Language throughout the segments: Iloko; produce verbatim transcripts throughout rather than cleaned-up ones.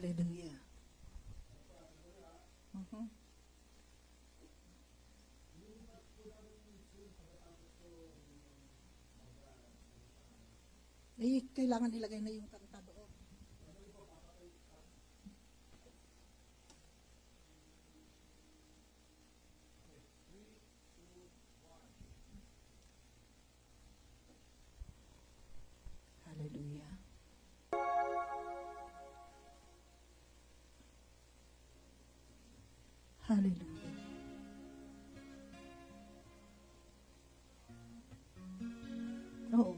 Hallelujah. Mhm. Eh, kailangan ilagay na yung kanta doon. Hallelujah. Hallelujah. Oo.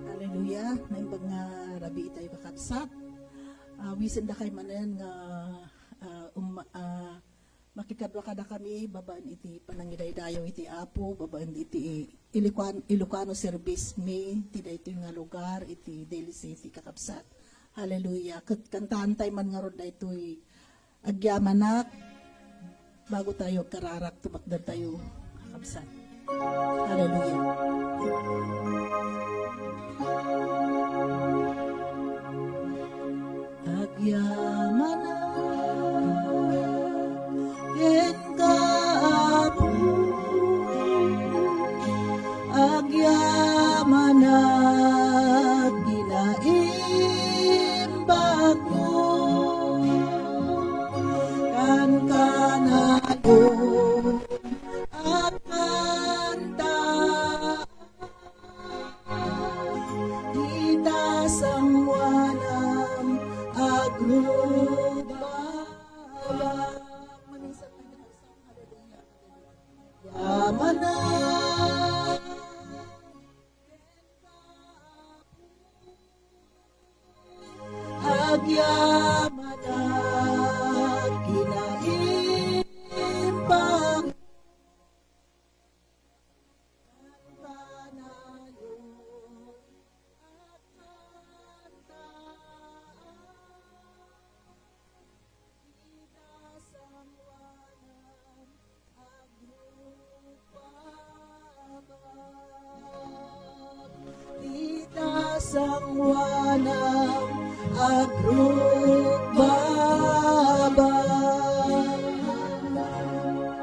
Hallelujah. Naimbag nga rabii tayo, kakabsat. Ah, wisendakay manen nga, ah, um, ah, makikadua kadakami babaen iti panangidaydayaw iti Apo, babaen iti Ilocan-, Ilocano service mi, ti daytoy nga lugar, iti Daly City, kakabsat. Hallelujah. Ket kantaantay man ngarud daytoy Agyamanak, bago tayo agkararak, tumakder tayo, kakabsat. Hallelujah. Agyamanak kenka, Apo. Agyamanak kinaimbag mo. Kankanayon a kanta, ita sanguanam agrubaba. Agyamanak kenka, Apo. Agyamanak kinaimbag. Ita sanguanam agrubaba.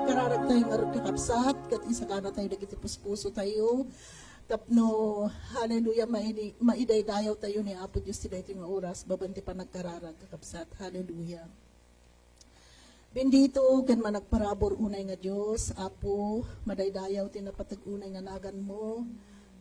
Kararag tayo ngarud, kakabsat, ket isagana tayo dagiti puspuso tayo. Tapno, hallelujah, maidi-, maidaydayaw tayo ni Apo Dios ti daytoy nga oras, babaen ti panagkararag, kakabsat. Hallelujah. Bendito ken managparabur unay nga Dios, Apo, madaydayaw ti napateg unay nga naganmo.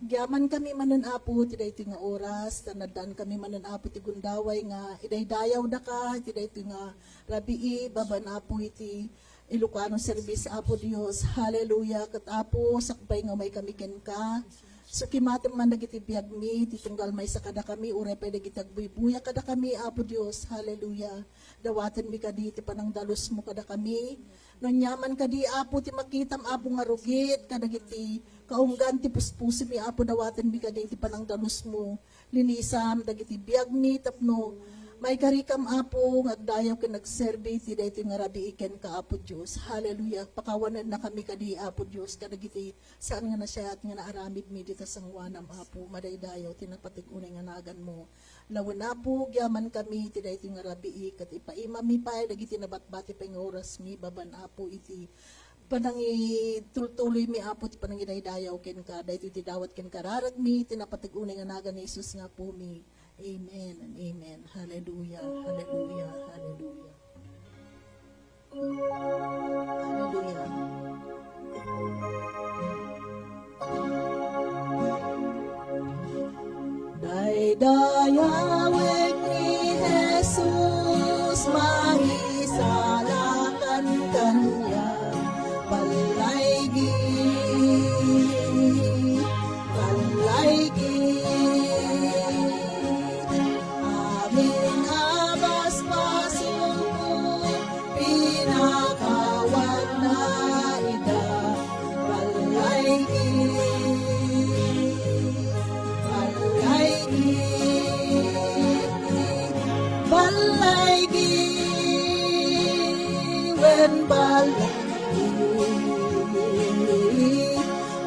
Agyamankami manen, Apo, ti daytoy nga oras, ta naddaankami manen, Apo, ti gundaway nga idaydayawdaka iti daytoy nga rabii, babaen, Apo, iti Ilocano service, Apo Dios. Hallelujah. Ket, Apo, sakbay nga umaykami kenka, sukimatem man dagiti biagmi, ti tunggal maysa kadakami, uray pay dagiti agbuybuya kadakami, Apo Dios. Hallelujah. Dawatenmi kadi ti panangdalusmo kadakami. No aniaman kadi, Apo, ti makitam, Apo, nga rugit kadagiti kaunggan ti puspusomi, Apo, dawatenmi kadi ti panangdalusmo. Linisam dagiti biagmi tapno maikarikam, Apo, nga agdayaw ken agserbi ti daytoy nga rabii kenka, Apo Dios. Hallelujah. Pakawanennakami kadi, Apo Dios, kadagiti saan nga nasayaat nga naaramidmi dita sanguanam, Apo. Madaydayaw ti napateg unay nga naganmo. Lawen, Apo, agyamankami ti daytoy nga rabii, ket ipaimami pay dagiti nabatbati pay nga orasmi, babaen, Apo, iti panangitultuloymi, Apo, ti panangidaydayaw kenka, daytoy ti dawat ken kararagmi, ti napateg unay nga nagan ni Jesus nga Apomi. Amen and amen. Hallelujah, hallelujah, hallelujah. Hallelujah. Daydayawek ni Jesus, makisalakan kaniak. Pallaigi, pallaigi. Amin a basbasol, pinakawanna ida. Pallaigi, pallaigi.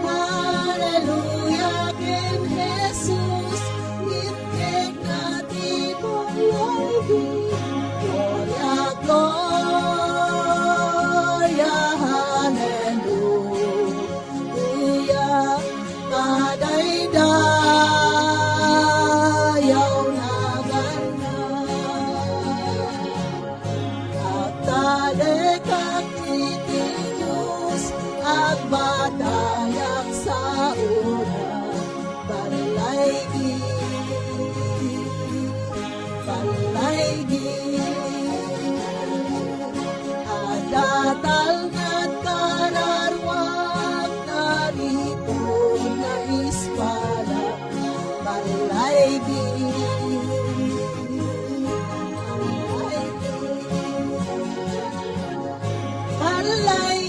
Hallelujah, ken Jesus, integna ti balay. Gloria, gloria, hallelujah. Madaydayaw naganna. Agtalekak iti Dios, agbatayak sa una. Balay, balay, adda talnat kararuak, naripod nga ispala. Balay, balay, balay.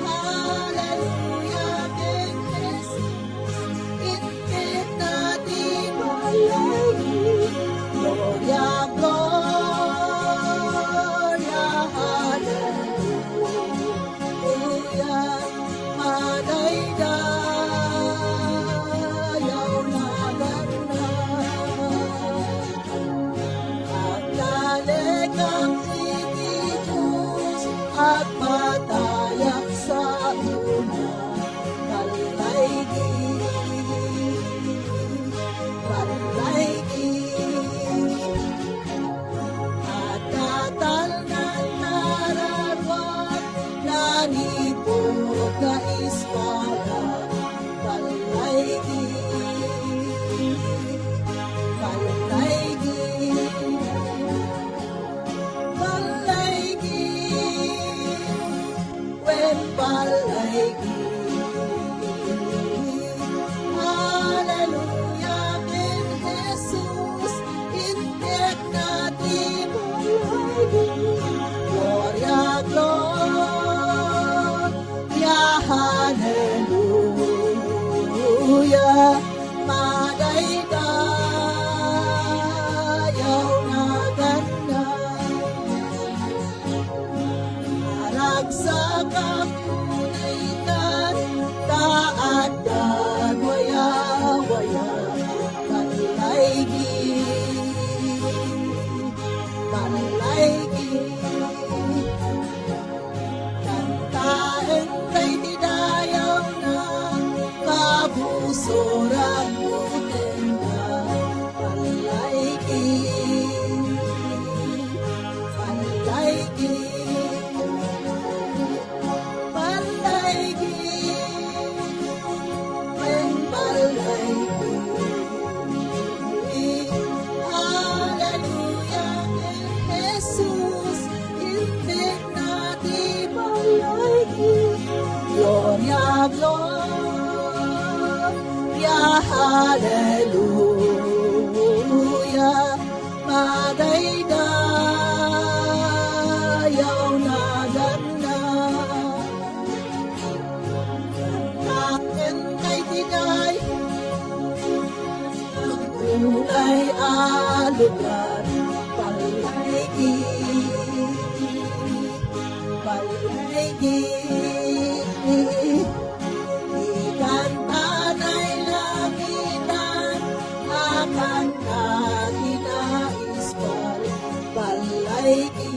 Hallelujah, ken Jesus, integna ti balay. Gloria, gloria, hallelujah. Madaydayaw naganna. Agtalekak iti Dios, agbatayak sa una. Balay, balay, adda talnat kararuak, naripod nga ispala. Balay, balay, balay, wen balay. Hallelujah, ken Jesus, integna ti balay. Gloria, gloria, hallelujah. Madaydayaw naganna. Aragsakak unay kan, ta addan wayawaya. Balay, balay. Kantaen tay ti dayawna, kabusoran mo kenka. Panlaiki, panlaiki, panlaiki, panlaiki. Hallelujah, Jesus, integna ti balay. Gloria, gloria, hallelujah. Madaydayaw naganna. Akin kay tinay. Tunay a lugar, panlaiki, panlaiki. Ikan tanay langitan, akan ka tinaispal, panlaiki,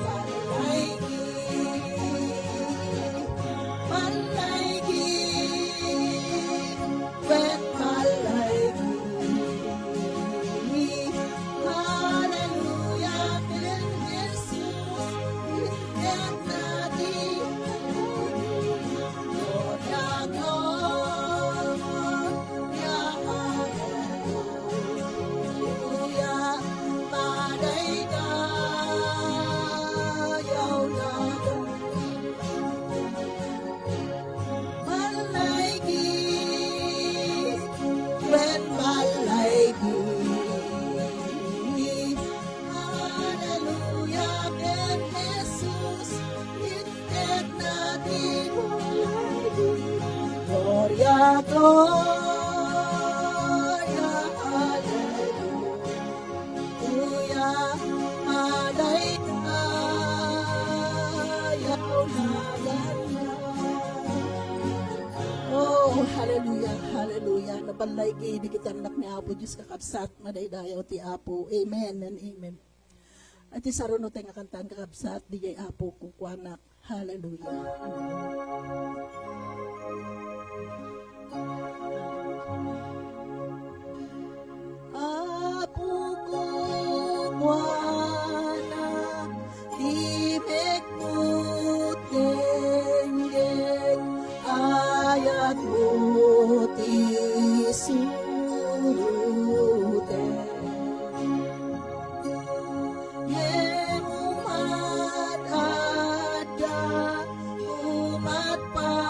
panlaiki. Panlaiki, wen panlaiki. Hallelujah, ken Jesus, integna ti balay. Gloria, gloria, hallelujah. Madaydayaw na Panlaiki, wen panlaiki. Hallelujah, ken Jesus, integna ti panlaiki. Gloria, gloria. Pallay gini iti anak ni Apo Dios, kakabsat, madaydayaw ti Apo. Amen and amen. Iti saruno tayo nga kantaan, kakabsat, diay Apo kukuanak. Hallelujah. Apo ko, kuana, ti mekmo, denggen, ayat mo ti suroten. Ngem umat adda, umat pa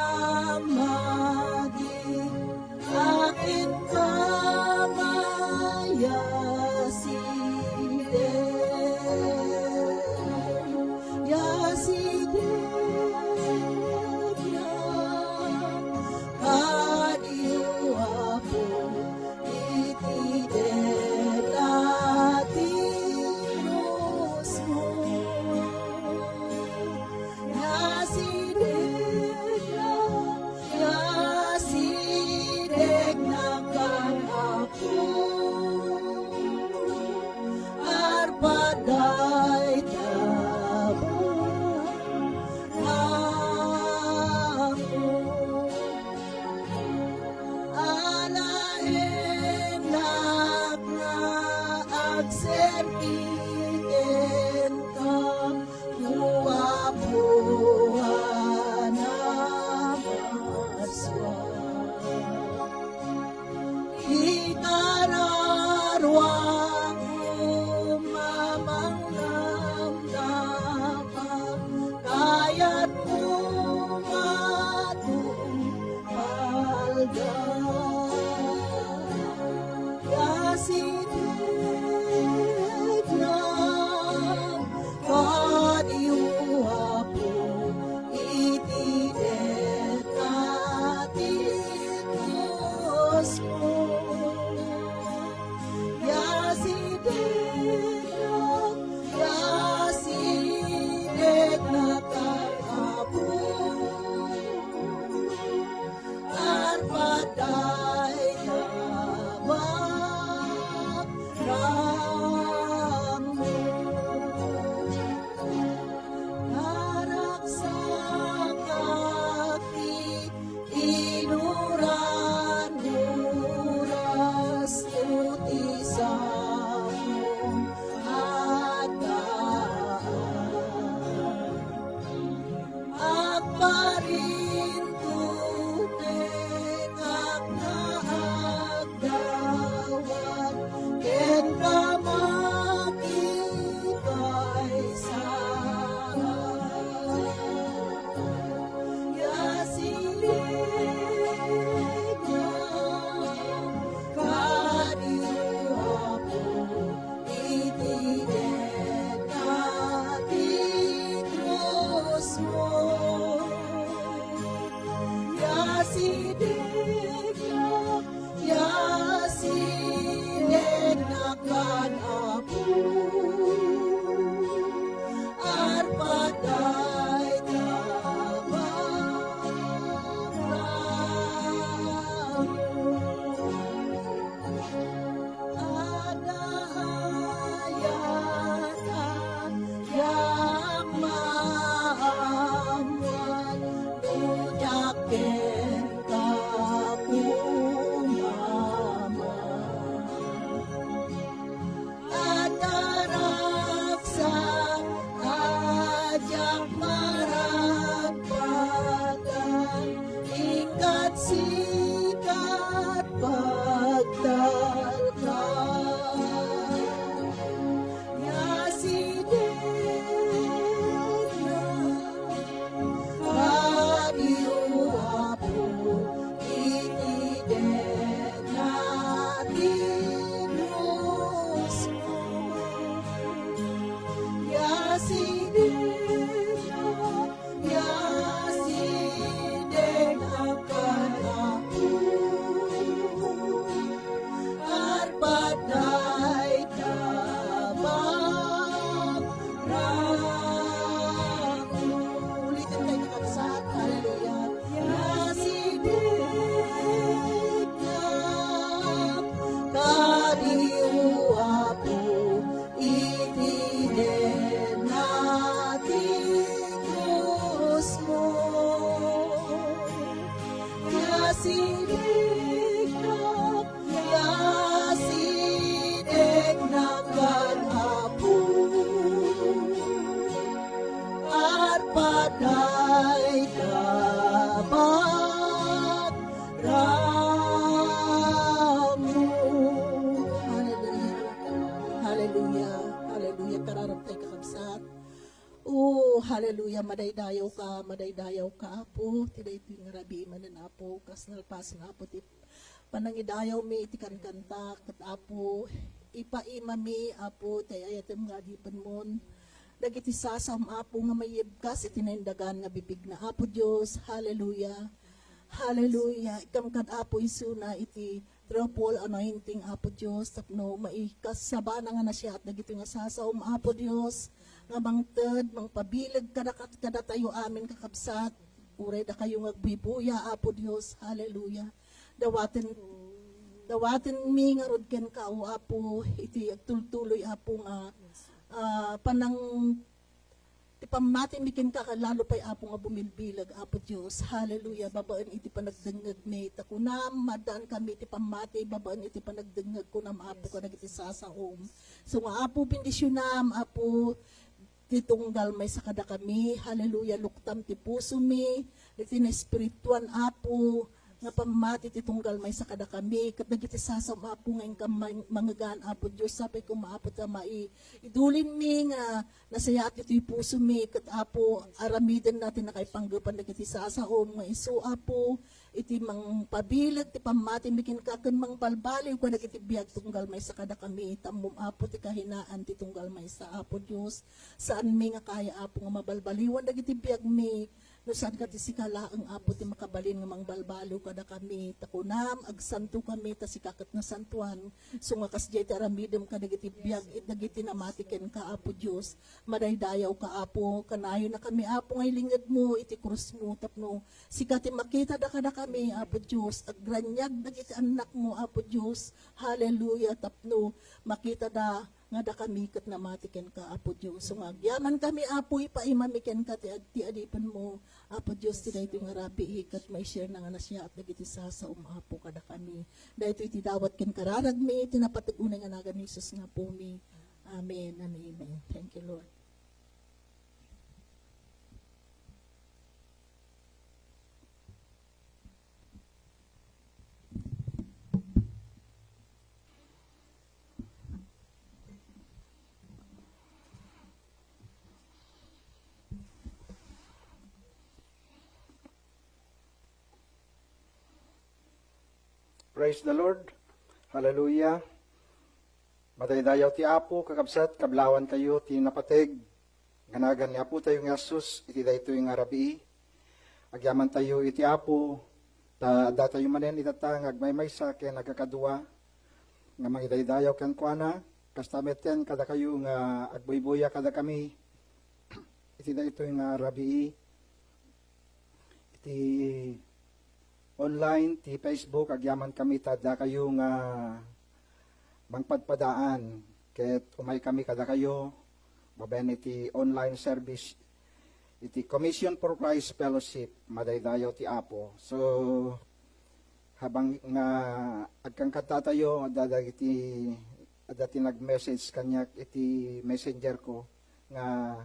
Patay ka ba't ramo? Hallelujah. Hallelujah. Hallelujah. Kararag tayo, kakabsat. Oh, hallelujah. Madaydayaw ka, madaydayaw ka, Apo. Ti daytoy nga rabii manen, Apo, kas nalpasen, Apo, ti panangidayawmi iti kankanta, ket Apo, ipaimami, Apo, ti ay-ayatem nga adipenmon. Dagiti sasaom, Apo, nga mayibkas iti naindagan nga bibigna, Apo Dios. Hallelujah. Hallelujah. Ikam kad Apo isuna iti triple anointing, Apo Dios, tapno maikasabana nga nasiat dagiti nga sasaom, Apo Dios, nga mangted, mangpabileg kada, kadatayo amin, kakabsat. Uray dakayo nga agbuybuya, Apo Dios. Hallelujah. Dawaten, dawatenmi ngarud kenka, O Apo, iti agtultuloy, Apo, nga, ah, panang-, ti pammatimi kenka, lalo pay, Apo, nga bumilbileg, Apo Dios. Hallelujah. Babaen iti panagdengngegmi, ta kunam, maddaan kami iti pammati, babaen iti panagdengngeg, kunam, Apo, kadagiti sasaom. So nga, Apo, bendisionam, Apo, ti tunggal maysa kadakami. Hallelujah. Luktam ti pusomi, dagiti naespirituan, Apo, nga pammati ti tunggal maysa kadakami, ket dagiti sasaom, Apo, nga inka mang-, mangegan, Apo Dios, sapay koma, Apo, ta mai-, idulinmi nga nasayaat ditoy pusomi, ket, Apo, aramidenna ti nakaipanggepan dagiti sasaom nga isu, Apo, iti mangpabileg ti pammatimi kenka ken mangbalbaliw kadagiti biag tunggal maysa kadakami. Tammom, Apo, ti kahinaan ti tunggal maysa, Apo Dios. Saanmi nga kaya, Apo, nga mabalbaliwan dagiti biagmi. No saan ket ti sika laeng, Apo, ti makabalin nga mangbalbaliw kadakami, ta kunam, agsantokami, ta sika ket nasantoan. So nga kasdiay ti aramidem kadagiti biag, it dagiti namati kenka, Apo Dios. Madaydayaw ka, Apo, kanayonakami, Apo, nga ilingedmo iti krusmo tapno sika ti makitada kadakami, Apo Dios. Agraniag dagiti annakmo, Apo Dios. Hallelujah, tapno makitada nga dakami ket namati kenka, Apo Dios. So nga agyamankami, Apo, ipaimami kenka ti ad-, ti adipenmo, Apo Dios, ti daytoy nga rabii ket mai-share na nga nasiaat dagiti sasaom, Apo, kadakami. Daytoy ti dawat ken kararagmi, ti napateg unay nga nagan ni Jesus nga Apomi. Amen and amen. Thank you, Lord. Praise the Lord. Hallelujah. Madaydayaw ti Apo, kakabsat, kablawantayo ti napateg nga nagan ni Apotayo nga Jesus iti daytoy nga rabii. Agyamantayo iti Apo, ta addatayo manen itatta nga agmaymaysa ken agkakadua nga mangidaydayaw kenkuana. Kasta metten kadakayo nga agbuybuya kadakami iti daytoy nga rabii. Iti online, ti Facebook, agyamankami ta addakayo nga mangpadpadaan ket umaykami kadakayo babaen iti online service iti Commission for Christ Fellowship. Madaydayaw ti Apo. So, habang nga agkankantatayo, adda dagiti, adda ti nag-message kaniak iti messenger ko nga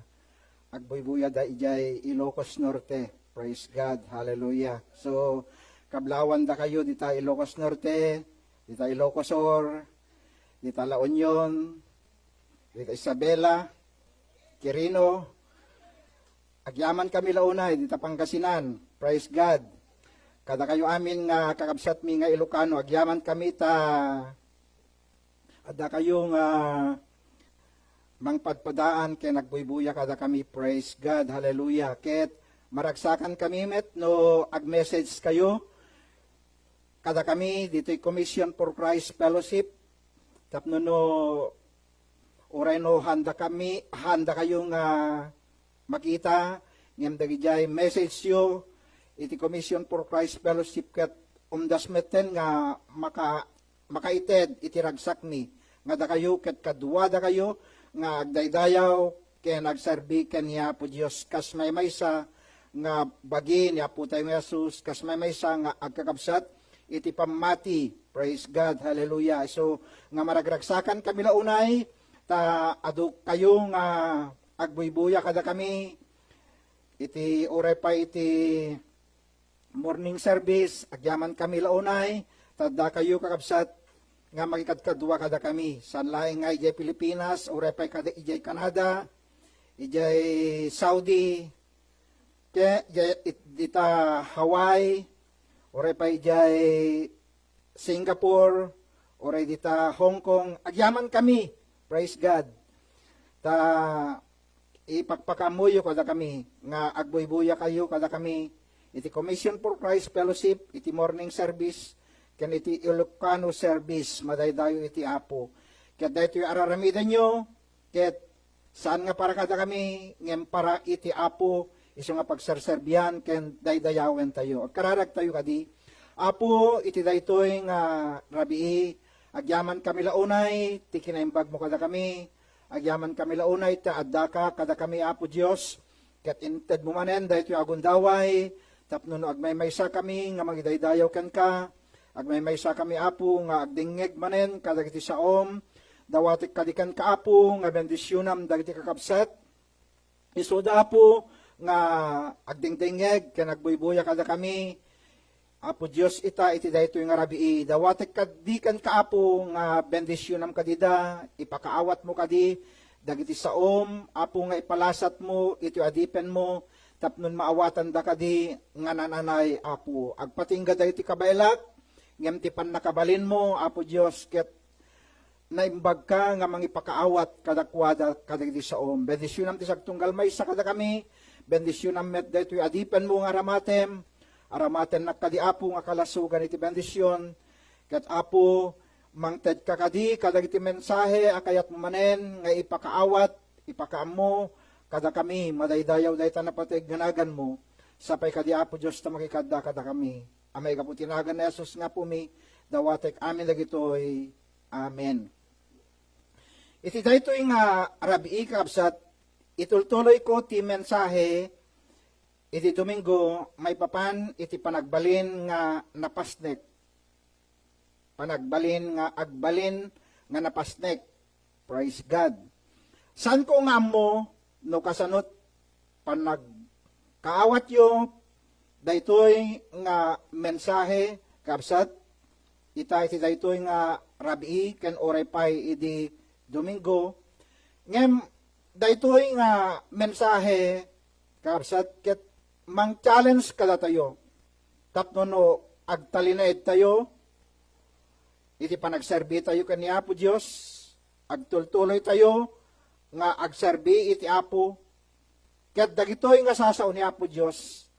agbuybuyada idiay Ilocos Norte. Praise God. Hallelujah. So, kablawandakayo dita Ilocos Norte, dita Ilocos Sur, dita La Union, dita Isabela, Quirino, agyamankami la unay dita Pangasinan. Praise God. Kadakayo amin nga kakabsatmi nga Ilocano, agyamankami ta addakayo nga mangpadpadaan ken agbuybuya kadakami. Praise God. Hallelujah. Ket maragsakankami met no ag-message kayo kadakami ditoy Commission for Christ Fellowship tapno no uray no handa kami, handa kayo nga makita, ngem dagidiay message yo iti Commission for Christ Fellowship ket umdas metten nga maka-, makaited iti ragsakmi, nga dakayo ket kaduadakayo nga agdaydayaw ken agserbi ken ni Apo Dios kas maymaysa nga bagi ni Apotayo nga Jesus, kas maymaysa nga agkakabsat iti pammati. Praise God, hallelujah. So, nga maragragsakankami la unay, ta adu kayo nga agbuybuya kadakami, Iti uray pay iti morning service, agyamankami la unay, ta addakayo, kakabsat, nga makikadkadua kadakami. Saan laeng nga idiay Pilipinas, uray pay kada idiay Canada, idiay Saudi, ke, idiay, it-, dita Hawaii, uray pay idiay Singapore, uray dita Hong Kong, agyamankami. Praise God. Ta ipakpakaammoyo kadakami nga agbuybuyakayo kadakami iti Commission for Christ Fellowship, iti morning service, ken iti Ilocano service, madaydayaw iti Apo. Ket daytoy araramidenyo, ket saan nga para kadakami, ngem para iti Apo, isu nga pagserserbian ken daydayawentayo. Agkararagtayo kadi. Apo, iti daytoy nga rabii, agyamankami la unay ti kinaimbagmo kadakami. Agyamankami la unay ta addaka kadakami, Apo Dios, ket intedmo manen daytoy a gundaway tapno no agmaymaysakami nga mangidaydayaw kenka, agmaymaysakami, Apo, nga agdengngeg manen kadagiti saom. Dawatek kadi kenka, Apo, nga bendisionam dagiti kakabsat. Isuda, Apo, nga agdengdengngeg ken agbuybuya kadakami. Apo Dios, ita iti daytoy nga rabii, dawatek kadi kenka, Apo, nga bendisionam kadida, ipakaawatmo kadi dagiti saom, Apo, nga ipalasatmo iti adipenmo, tapno maawatanda kadi nga nananay, Apo. Agpatingga dagiti kabaelak, ngem ti pannakabalinmo, Apo Dios, ket naimbagka nga mangipakaawat kadakuada kadagiti saom. Bendisionam ti sagtunggal maysa kadakami. Bendisionam met daytoy adipenmo nga aramatem. Aramatennak kadi, Apo, nga kalasogan iti bendision. Ket, Apo, mangtedka kadi kadagiti mensahe a kayatmo manen nga ipakaawat, ipakaammo kadakami. Madaydayaw dayta napateg nga naganmo. Sapay kadi, Apo Dios, ta makikadda kadakami. A maigapu ti nagan ni Jesus nga Apomi, dawatek amin dagitoy. Amen. Iti daytoy nga rabii, kakabsat, itultuloyko ti mensahe iti Domingo maipapan iti panagbalin nga napasnek. Panagbalin nga agbalin nga napasnek. Praise God. Saanko nga ammo no kasano pannagkaawatyo daytoy nga mensahe, kabsat, ita iti daytoy nga rabii ken uray pay idi Domingo. Ngem daytoy nga mensahe, kabsat, ket mang-challenge kadatayo tapno no agtalinaedtayo iti panagserbitayo ken ni Apo Dios, agtultuloytayo nga agserbi iti Apo, ket dagitoy nga sasao ni Apo Dios,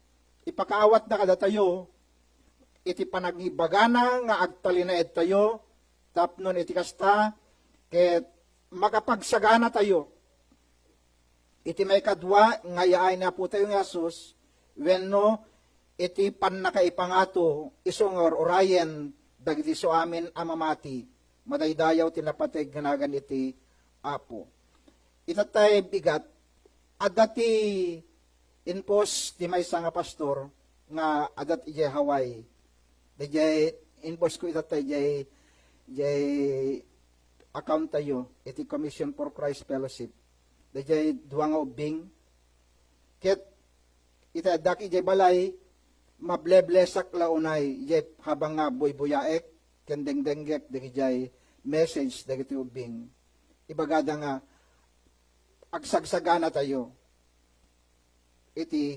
ipakaawatna kadatayo iti panangibagana nga agtalinaedtayo tapno iti kasta, ket makapagsaganatayo iti maikadua nga yaay ni Apotayo nga Jesus, wenno iti pannakaipangato isu nga ur-urayen dagiti isuamin a mamati, madaydayaw ti napateg nga nagan iti Apo. Itattay bigat, adda ti inpos ti maysa nga pastor nga adda idiay Hawaii. Daydiay inpos ko itattay diay, diay account tayo iti Commission for Christ Fellowship. Daydiay dua nga ubbing. Ket iti addak idiay balay, mableblessak la unay, idiay habang nga buybuyaek, ken dengdenggek dagidiay message dagiti ubbing. Ibagada nga, agsagsaganatayo iti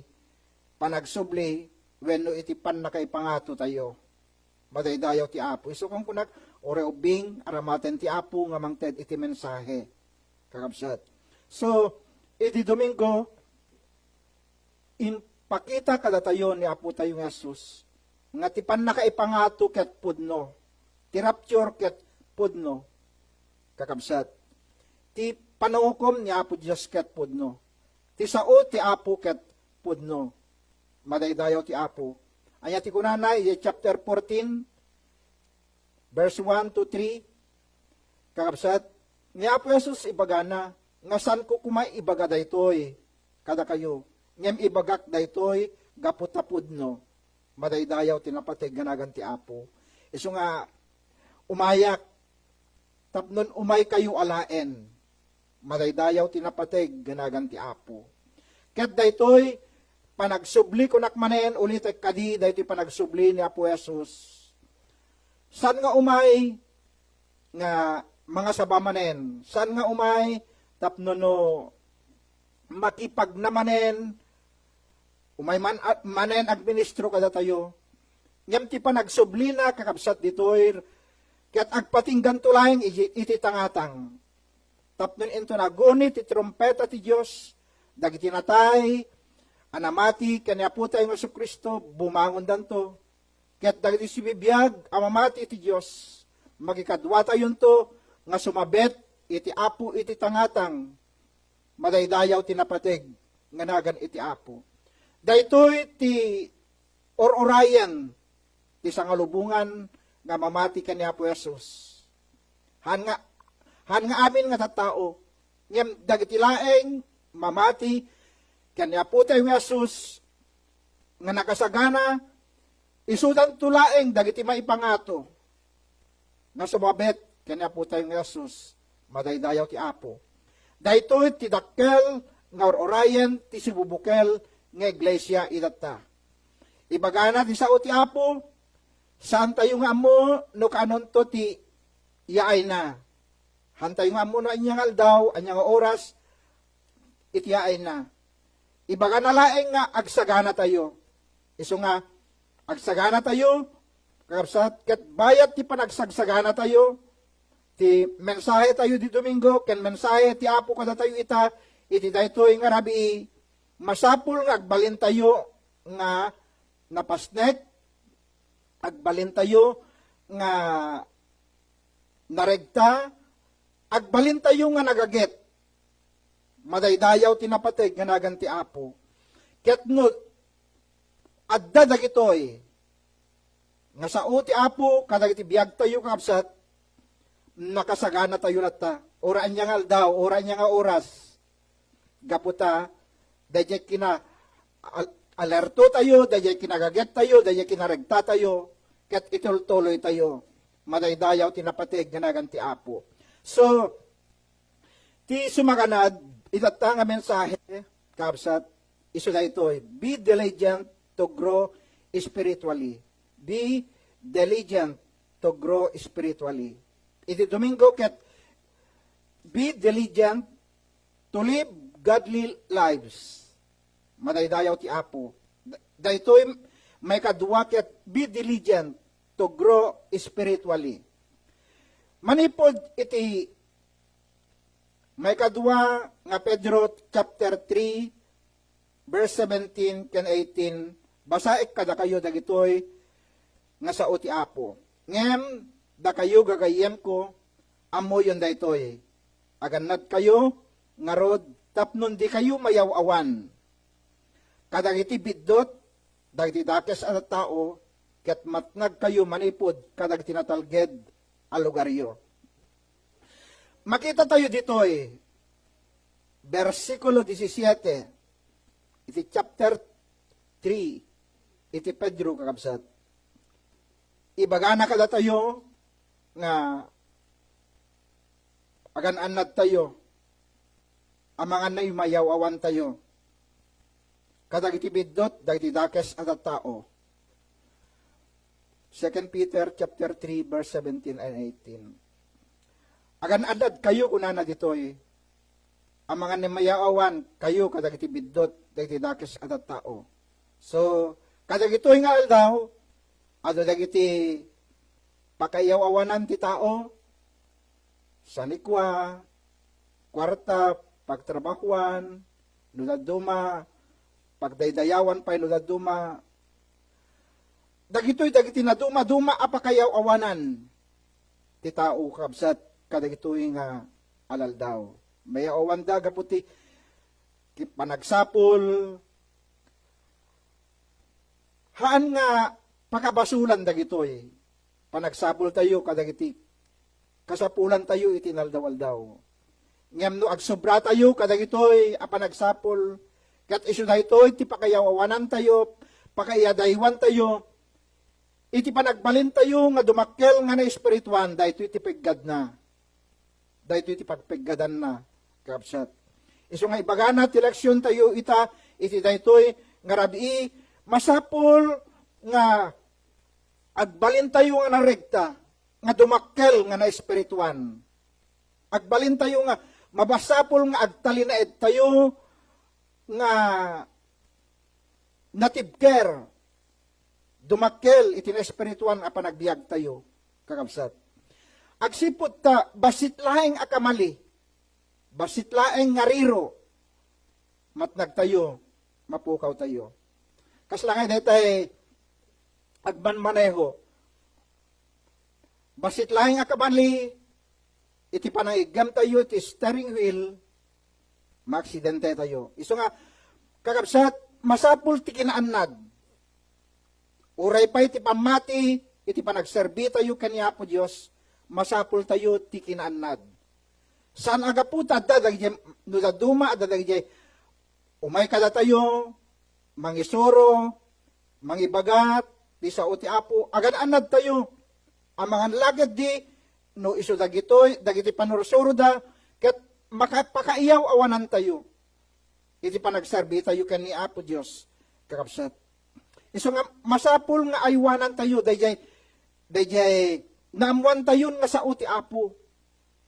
panagsubli wenno iti pannakaipangatotayo. Madaydayaw ti Apo. Isu kunkunak, uray ubbing, aramaten ti Apo nga mangted iti mensahe. Kakabsat. So, iti Domingo, impakita kadatayo ni Apotayo nga Jesus nga ti pannakaipangato ket pudno, ti rapture ket pudno, kakabsat. Ti panangukom ni Apo Dios ket pudno. Ti sao ti Apo ket pudno. Madaydayaw ti Apo. Ania ti kunana iti chapter fourteen, verse one to three, kakabsat, ni Apo Jesus ibagana nga, "Saanko koma ibaga daytoy kadakayo, ngem ibagak daytoy gapu ta pudno." Madaydayaw ti napateg nga nagan ti Apo. Isu nga, umayak, tapnon umaykayo alaen. Madaydayaw ti napateg nga nagan ti Apo. Ket daytoy panagsubli, kunak manen, ulitek kadi daytoy panagsubli ni Apo Jesus. Saan nga umay nga mangasaba manen? Saan nga umay tapno no makipagna manen, umay man, a-, manen agministro kadatayo? Ngem ti panagsublina, kakabsat, ditoy ket agpatingganto laeng iti, iti tangatang. Tapno inton aguni ti trumpeta ti Dios, dagiti natay a namati ken ni Apotayo nga Jesu-Cristo, bumangondanto. Ket dagiti sibibiag a mamati iti Dios, makikaduatayonto nga sumabet iti Apo iti tangatang. Madaydayaw ti napateg nga nagan iti Apo. Daytoy ti ur-urayen ti sangalubongan nga mamati ken ni Apo Jesus. Han nga, han nga amin nga tattao, ngem dagiti laeng mamati ken ni Apotayo nga Jesus nga nakasagana, isudanto laeng dagiti maipangato nga sumabet ken ni Apotayo nga Jesus. Madaydayaw ti Apo. Daytoy ti dakkel nga ur-urayen ti sibubukel nga iglesia itatta. Ibagana ti sao ti Apo, saantayo nga ammo no kaanonto ti yaayna. Hantayo nga ammo no ania nga aldaw, ania nga oras iti yaayna. Ibagana laeng nga agsaganatayo. Isu nga, agsaganatayo, kakabsat, ket bayat ti panagsagsaganatayo, ti mensahe tayo di Domingo, ken mensahe ti Apo kadatayo ita, iti daytoy nga rabii, masapul nga agbalintayo nga napasnek, agbalintayo nga naregta, agbalintayo nga nagaget. Madaydayaw ti napateg nga nagan ti Apo. Ket no adda dagitoy nga sao ti Apo kadagiti biagtayo, kakabsat, nakasaganatayo latta. Ura ania nga aldaw, ura ania nga oras. Gapu ta, daydiay kina-, al-, alertotayo, daydiay kinagagettayo, daydiay kinaregtatayo, ket itultuloytayo. Madaydayaw ti napateg nga nagan ti Apo. So, ti sumaganad, itatta nga mensahe, kabsat, isu daytoy, "Be diligent to grow spiritually." Be diligent to grow spiritually. Iti Domingo ket, "Be diligent to live godly lives." Madaydayaw ti Apo. Da-, daytoy maikadua ket, "Be diligent to grow spiritually." Manipud iti maikadua nga Pedro chapter three, verse seventeen ken eighteen, basaek kadakayo dagitoy nga sao ti Apo. Ngem dakayo, gagayyemko, ammoyon daytoy. Agannadkayo ngarud tapno dikayo mayaw-awan kadagiti biddut, dagiti dakes a tattao, ket matnagkayo manipud kadagiti natalged a lugaryo. Makita tayo ditoy, bersikulo disisiete, iti chapter three, iti Pedro, kakabsat. Ibagana kadatayo nga agan-annadtayo, amangan na imayaw-awantayo kadagiti biddut, dagiti dakes a tattao. Second Peter chapter three, verse seventeen and eighteen. "Agan-annadkayo," kunana ditoy, "amangan ni mayaw-awankayo kadagiti biddut, dagiti dakes a tattao." So, kadagitoy nga aldaw, adu dagiti pakaiyaw-awanan ti tao, sanikua, kuarta, pagtrabahuan, no dadduma, pagdaydayawan pay no dadduma. Dagitoy dagiti nadumaduma a pakaiyaw-awanan ti tao, kabsat, kadagitoy nga alaldaw. Mayaw-awanda gapu ti, ti panagsapul. Haan nga pakabasulan dagitoy. Panagsapultayo kadagiti kasapulantayo iti inaldaw-aldaw. Ngem no agsobratayo kadagitoy a panagsapul, ket isu daytoy ti pakaiyaw-awanantayo, pakaiyadaywantayo, iti panagbalintayo nga dumakkel nga naespirituan, daytoy ti peggadna. Daytoy ti pagpeggadanna, kabsat. Isu nga ibagana ti leksiontayo ita iti daytoy Nga rabii, masapul nga agbalintayo nga naregta, nga dumakkel nga naespirituan. Agbalintayo nga, mabasapul nga agtalinaedtayo nga natibker, dumakkel iti naespirituan a panagbiagtayo, kakabsat. Agsipud ta, bassit laeng a kamali, bassit laeng nga riro, matnagtayo, mapukawtayo. Kasla nga daytay agmanmaneho. Bassit laeng a kamali, iti panangiggamtayo iti steering wheel, maaksidentetayo. Isu nga, kakabsat, masapul ti kinaannad. Uray pay ti pammati, iti panagserbitayo ken ni Apo Dios, masapultayo ti kinaannad. Saan a gapu ta adda dagiti, no dadduma adda dagiti umay kadatayo, mangisuro, mangibaga ti sao ti Apo, agan-annadtayo. Amangan la ketdi, no isu dagitoy, dagiti panursuroda, ket maka-, pakaiyaw-awanantayo iti panagserbitayo ken ni Apo Dios, kakabsat. Isu nga masapul nga aywanantayo dayjay, dayjay naammoantayon nga sao ti Apo.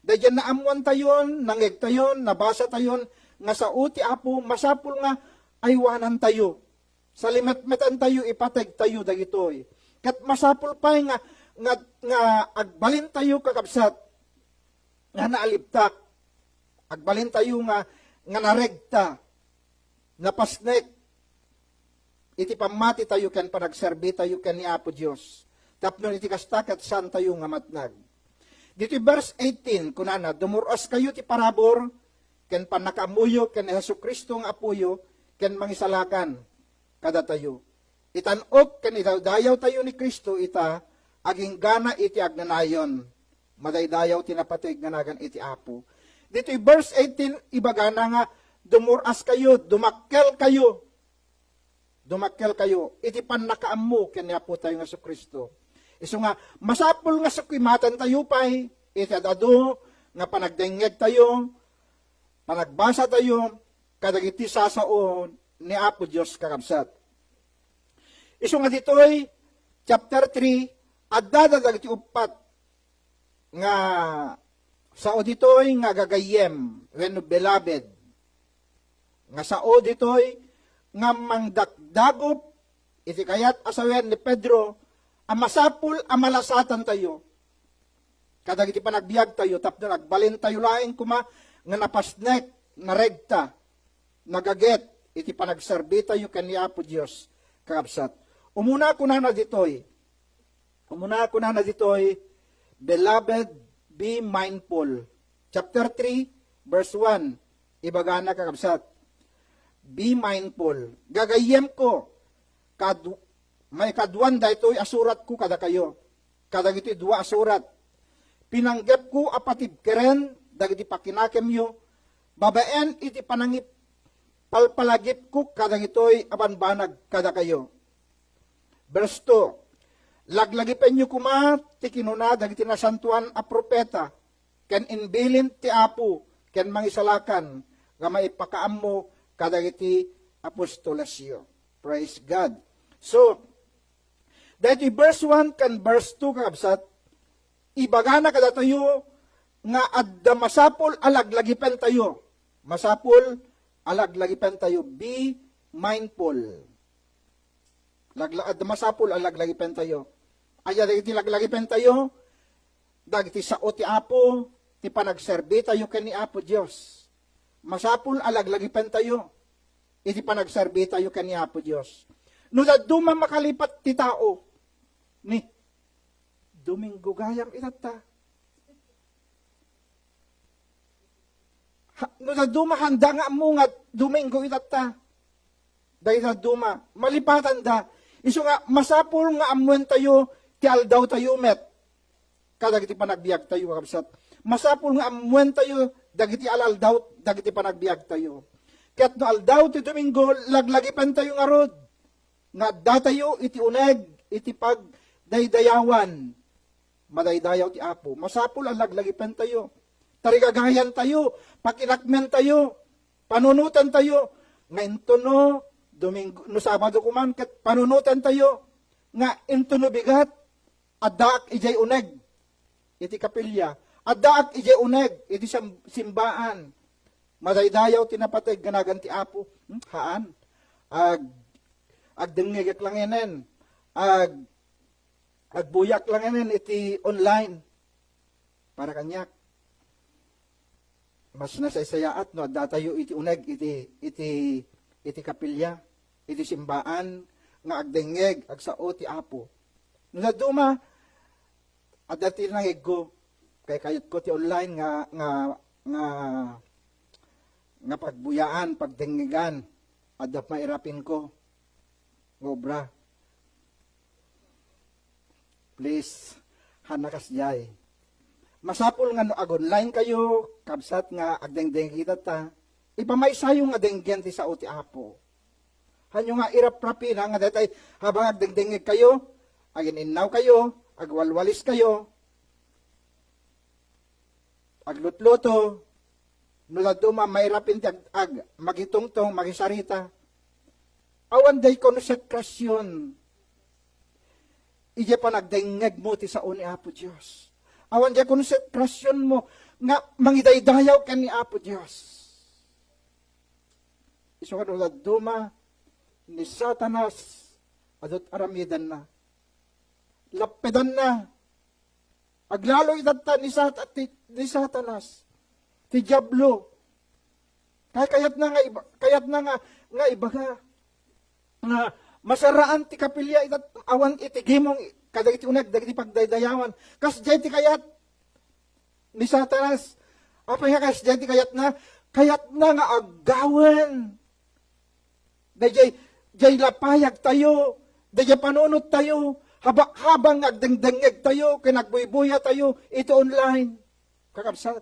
Dayjay naammoantayon, nangngegtayon, nabasatayon nga sao ti Apo, masapul nga aywanantayo. Salimetmetantayo, ipategtayo dagitoy. Ket masapul pay nga, nga, nga agbalintayo, kakabsat, nga naalibtak. Agbalintayo nga, nga naregta, napasnek iti pammatitayo ken panagserbitayo ken ni Apo Dios. Tapno iti kasta, ket saantayo nga matnag. Ditoy verse eighteen, kunana, "Dumur-askayo ti parabur ken pannakaammoyo ken ni Jesu-Cristo nga Apoyo ken Mangisalakan kadatayo. Itan-ok ken idaydayawtayo ni Cristo ita, aginggana iti agnanayon. Madaydayaw ti napateg nga nagan iti Apo." Ditoy verse eighteen, ibagana nga, "Dumur-askayo, dumakkelkayo." Dumakkelkayo iti pannakaammo ken ni Apotayo nga Jesu-Cristo. Isu nga, masapul nga sukimatantayo pay iti ad-adu nga panagdengngegtayo, panagbasatayo kadagiti sasao ni Apo Dios, kakabsat. Isu nga ditoy chapter three, adda dagiti uppat nga sao ditoy nga gagayyem wenno beloved, nga sao ditoy nga mangdakdagup iti kayat a sawen ni Pedro a masapul a malasatantayo kadagiti panagbiagtayo tapno agbalintayo laeng koma nga napasnek, naregta, nagaget iti panagserbitayo ken ni Apo Dios, kakabsat. Umuna kunana ditoy, Umuna kunana ditoy, "Beloved, be mindful." Chapter three, verse one, ibagana, kakabsat, "Be mindful." Gagayyemko, kad-, maikaduan daytoy a suratko kadakayo. Kadagitoy dua a surat, pinanggepko a patibkeren dagiti pakinakemyo babaen iti panangip-, palpalagipko kadagitoy a banbanag kadakayo. Verse two, "Laglagipenyo koma ti kinuna dagiti nasantoan a profeta ken imbilin ti Apo ken Mangisalakan nga maipakaammo kadagiti apostolesyo." Praise God. So, daytoy verse one ken verse two, kakabsat, ibagana kadatayo nga adda masapul a laglagipentayo. Masapul a laglagipentayo. Be mindful. Lagla-, adda masapul a laglagipentayo. Aya dagiti laglagipentayo, dagiti sao ti Apo, ti panagserbitayo ken ni Apo Dios. Masapul a laglagipentayo iti panagserbitayo ken ni Apo Dios. No dadduma makalipat ti tao, ni, Domingo gayam itatta. Ha, no dadduma, handa nga ammo nga Domingo itatta. Dagiti dadduma, malipatanda. Isu nga, masapul nga ammoentayo ti aldawtayo met kadagiti panagbiagtayo, kakabsat. Masapul nga ammoentayo dagiti al-aldaw dagiti panagbiagtayo. Ket no aldaw ti Domingo, laglagipentayo ngarud nga addatayo iti uneg iti pagdaydayawan. Madaydayaw ti Apo. Masapul a laglagipentayo. Tarigagayantayo, pakinakmentayo, panunotantayo, nga intono Domingo, no Sabado kuman, ket panunoten tayo nga intono bigat, addaak idiay uneg iti kapilya, addaak idiay uneg iti sim-, simbaan. Madaydayaw ti napateg nga nagan ti Apo. Hmm? Haan. Ag-, agdengngegek langenen. Ag-, agbuyak langenen iti online. Para kaniak, mas nasaysayaat no addatayo iti uneg iti, iti, iti kapilya, iti simbaan nga agdengngeg, agsao ti Apo. No dadduma, adda ti nangegko, kaykayatko ti online nga, nga, nga, nga pagbuyaan, pagdengngegan, adda mairapinko nga obra. Please, haan a kasdiay. Masapul nga no ag-online kayo, kabsat nga agdengdengngeg itatta, ipamaysayo nga denggen ti sao ti Apo. Hanyo nga iraprapina nga daytay habang agdengdengngeg kayo, agin-innaw kayo, agwalwalis kayo, aglutluto, no dadduma, mairapin ti ag-, ag-, magitungtong, magisarita. Awan diay konsekrasion idiay panagdengngegmo ti sao ni Apo Dios. Awan diay konsekrasionmo nga mangidaydayaw ken ni Apo Dios. Isu nga no dadduma ni Satanas, adut aramidenna. Lappedanna. Aglalo itatta ni Sat-, ti, ni Satanas, ti Diablo. Kay kayatna nga iba-, kayatna nga, nga ibaga nga masaraan ti kapilya ita awan iti gimong kadagiti uneg dagiti pagdaydayawan. Kasdiay ti kayat ni Satanas. Apay nga kasdiay ti kayatna? Kayatna nga aggawen dayjay, jay lapayag tayo, dayjay panunot tayo, haba-, habang nga agdengdengngeg tayo, ken agbuybuya tayo iti online. Kakabsat,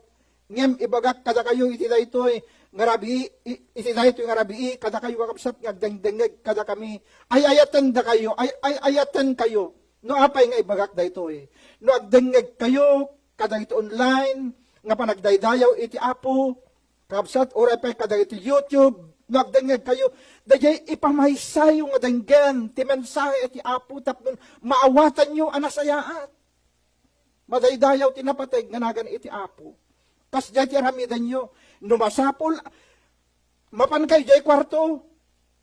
ngem ibagak kadakayo iti daytoy nga rabii, i-, iti daytoy nga rabii, kadakayo kakabsat nga agdengdengngeg kadakami, ay-ayaten dakayo, ay, ay, ayaten kayo. No apay nga ibagak daytoy, no agdengngeg kayo kadagiti online nga panagdaydayaw iti Apo, kabsat, uray pay kadagiti YouTube, no agdengngeg kayo, dayjay ipamaysayo nga denggen ti mensahe iti Apo tapno maawatanyo a nasayaat. Madaydayaw ti napateg nga nagan iti Apo. Kasdiay ti aramidenyo. No masapul, mapankayo jay kuarto,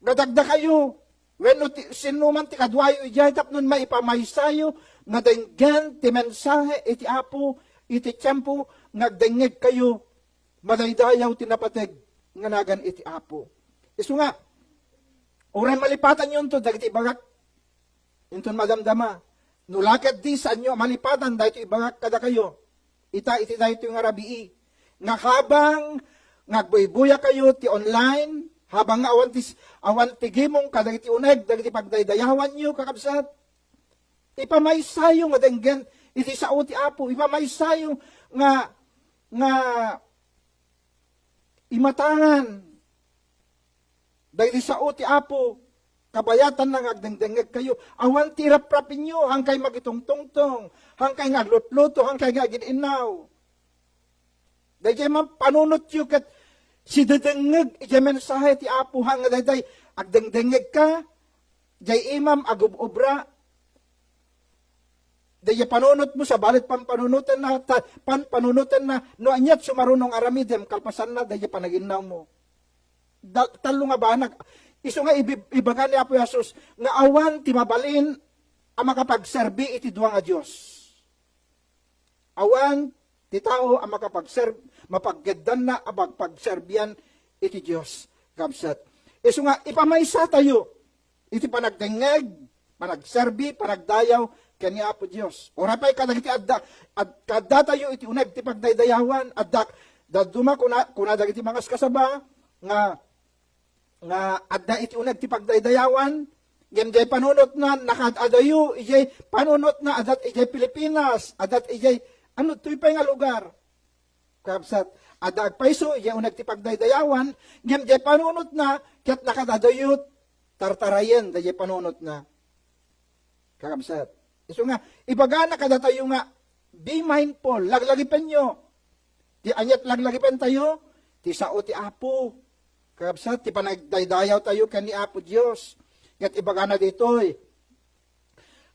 nga dakdakayo, wenno ti, sinno man ti kaduayo idiay tapno maipamaysayo nga denggen ti mensahe iti Apo iti tiempo nga agdengngeg kayo. Madaydayaw ti napateg nga nagan iti Apo. Isu nga, uray malipatanyo inton dagiti ibagak, inton madamdama. No la ketdi, saanyo a malipatan daytoy ibagak kadakayo. Ita iti daytoy nga rabii, nga habang nga agbuybuya kayo ti online, habang nga awan ti, awan ti gimong kadagiti uneg dagiti pagdaydayawanyo, kakabsat, ipamaysayo nga denggen iti sao ti Apo. Ipamaysayo nga, nga imatangan dagiti sao ti Apo. Kabayatanna nga agdengdengngeg kayo. Awan ti raprapinyo, hankay magitungtungtong, hankay nga aglutluto, hankay nga agin-innaw. Dayjay man panunotyo ket sidedengngeg idiay mensahe ti Apo, haan nga daydiay agdengdengngeg ka, jay imam agub-obra, dayjay panunotmo, sabali panpanunotenna, ta-, panpanunotenna, no aniat sumarunong aramidem, kalpasanna, dayjay panaginnawmo. Da-, tallo nga banag. Isu nga ibi-, ibaga ni Apo Jesus, nga awan ti mabalin a makapagserbi iti dua nga Dios. Awan ti tao a makapagserb-, mapagkeddanna a pagpagserbian iti Dios, kabsat. Isu nga, ipamaysa tayo iti panagdengngeg, panagserbi, panagdayaw ken ni Apo Dios. Uray pay kadagiti adda, ad-, kaddatayo iti uneg ti pagdaydayawan, adda, dadduma kuna, kuna dagiti mangaskasaba nga, nga adda iti uneg ti pagdaydayawan, ngem jay panunotna, nakaad-adayo, ijay panunotna, adda idiay Pilipinas, adda idiay, ano, toy pay nga lugar. Kabsat, adda agpayso, ijay uneg ti pagdaydayawan, ngem jay panunotna, ket nakaad-adayo, tartarayen, dayjay panunotna. Kakabsat. Isu nga, ibagana kadatayo nga, be mindful, laglagipenyo. Ti aniat laglagipentayo, ti sao ti Apo. Kakabsat, ti panagdaydayaw tayo ken ni Apo Dios. Ket ibagana ditoy,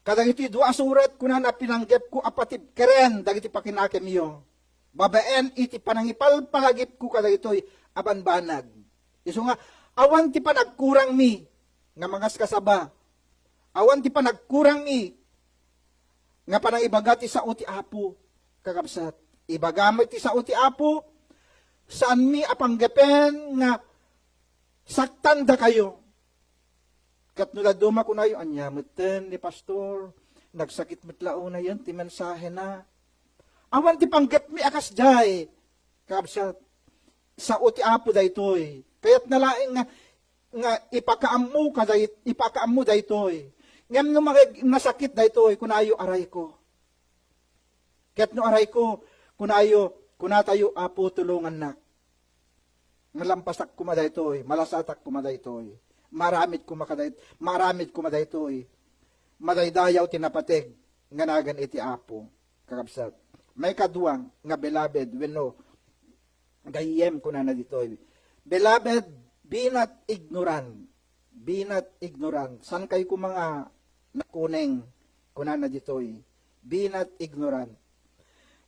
kadagiti dua a surat, kunana, pinanggepko a patibkeren dagiti pakinakemyo babaen iti panangipalpalagipko kadagitoy a banbanag. Isu nga, awan ti panagkurangmi nga mangaskasaba. Awan ti panagkurangmi nga panangibaga ti sao ti Apo, kakabsat. Ibaga met ti sao ti Apo, saanmi a panggepen nga saktandakayo. Ket no dadduma kunayo, "Ania metten ni Pastor? Nagsakit met la unayen ti mensahena." Awan ti panggepmi a kasdiay, kakabsat. Sao ti Apo daytoy. Kayatna laeng nga, nga ipakaammo ka day-, ipakaammo daytoy. Ngem no mangeg-, nasakit daytoy, kunayo, "Arayko." Ket no arayko, kunayo, kunatayo, "Apo, tulongannak. Nga lampasak koma daytoy, malasatak koma daytoy, maaramid koma kaday-, maaramid koma daytoy." Madaydayaw ti napateg nga nagan iti Apo, kakabsat. Maikadua nga beloved wenno gayyem, kunana ditoy, "Beloved, be not ignorant." Be not ignorant. Saan kayo koma nga nakuneng, kunana ditoy. Be not ignorant.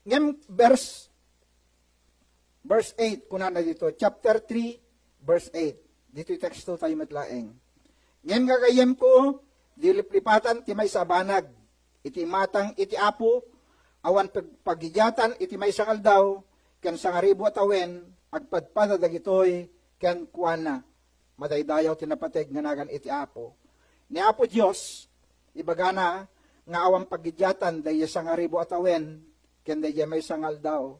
Ngem verse, verse eight, kunana ditoy. Chapter three, verse eight. Ditoy teksto tayo met laeng. Ngem gagayyemko, di liplipatan ti maysa a banag iti imatang iti Apo, awan pag-, pagidiatan iti maysa nga aldaw, ken sangaribu a tawen, agpadpada dagitoy kenkuana. Madaydayaw ti napateg nga nagan iti Apo. Ni Apo Dios, ibagana nga awan pagidiatan daydiay sangaribu a tawen ken daydiay maysa nga aldaw.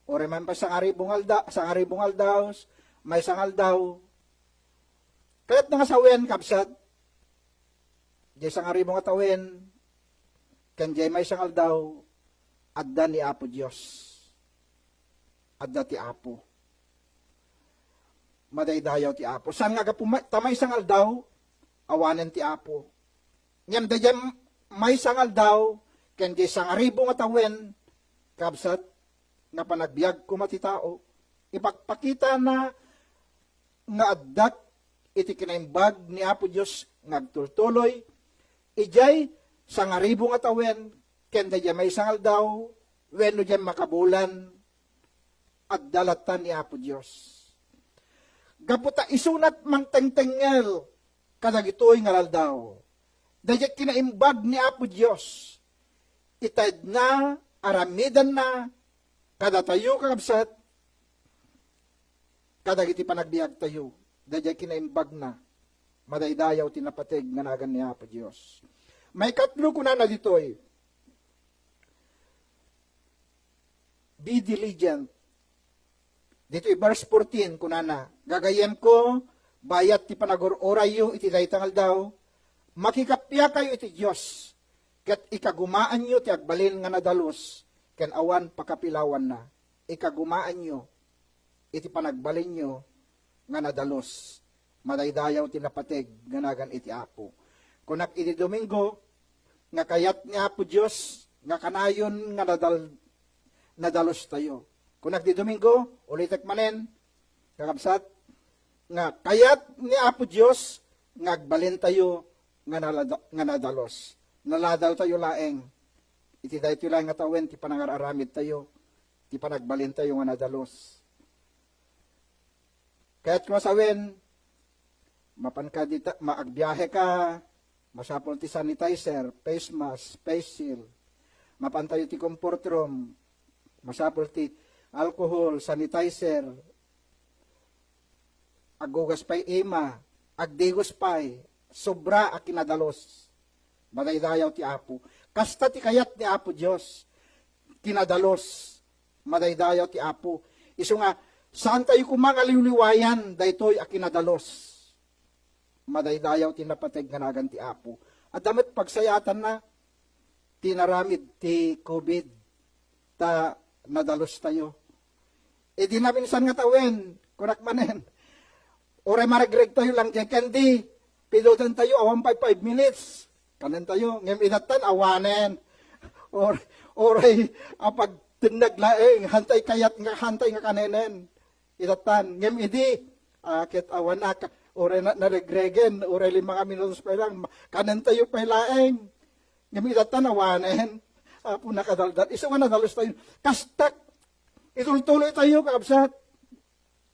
Uray man pa sangaribu nga alda-, sangaribu nga aldaw, maysa nga aldaw. Kayatna nga sawen, kabsat, diay sangaribu nga tawen, ken diay maysa nga aldaw, adda ni Apo Dios. Adda ti Apo. Madaydayaw ti Apo. Saan nga gapu ma-, ta maysa nga aldaw, awanen ti Apo. Ngem daydiay maysa nga aldaw, ken diay sangaribu nga tawen, kabsat, nga panagbiag koma ti tao, ipakpakitana nga addak iti kinaimbag ni Apo Dios nga agtultuloy, idiay sangaribu nga tawen ken daydiay maysa nga aldaw, wenno diay makabulan, adda latta ni Apo Dios. Gapu ta isunat mangtengtengngel kadagitoy nga aldaw, daydiay kinaimbag ni Apo Dios, itedna, aramidenna, kadatayo, kakabsat, kadagiti panagbiagtayo, daydiay kinaimbagna, madaydayaw ti napateg nga nagan ni Apo Dios. Maikatlo, kunana ditoy, "Be diligent." Ditoy verse fourteen, kunana, "Gagayyemko, bayat ti panagur-urayyo iti dayta nga aldaw, makikappia kayo iti Dios, ket ikagumaanyo ti agbalin nga nadalus ken awan pakapilawanna." Ikagumaanyo iti panagbalinyo nga nadalus. Madaydayaw ti napateg nga nagan iti Apo. Kunak idi Domingo, nga kayat ni Apo Dios nga kanayon nga nadal-, nadalustayo. Kunak di Domingo, ulitek manen, kakabsat, nga kayat ni Apo Dios nga agbalintayo nga nalada-, nga nadalus. Naladaltayo laeng iti daytoy laeng nga tawen ti panangar-aramidtayo, ti panagbalintayo nga nadalus. Kayatko a sawen, mapanka dita, ma-, agbiaheka, masapul ti sanitizer, face mask, face shield. Mapantayo ti comfort room, masapul ti alcohol, sanitizer, agugas pay ima, agdigos pay, sobra a kinadalus. Madaydayaw ti Apo. Kasta ti kayat ni Apo Dios. Kinadalus. Madaydayaw ti Apo. Isu nga, saan tayo koma nga liwliwayan daytoy a kinadalus. Madaydayaw ti napateg nga nagan ti Apo. Adda met pagsayaatanna ti naramid ti covid ta nadalustayo. Idi naminsan nga tawen, kunak manen, uray maregreg tayo lang diay candy, pidutan tayo, awan pay five minutes. Kanen tayo, ngem idattan, awanen. Or, uray, apagtennag laeng, hantay kayat nga, hantay nga kanenen. Idattan, ngem idi, Ah, ket awanak, uray na, naregregen, uray lima nga minutos pay lang, ma-, kanentayo pay laeng. Ngem itatta awanen, Apo, nakadaldal. Isu nga nadalus tayo. Kastak, itultuloy tayo, kakabsat.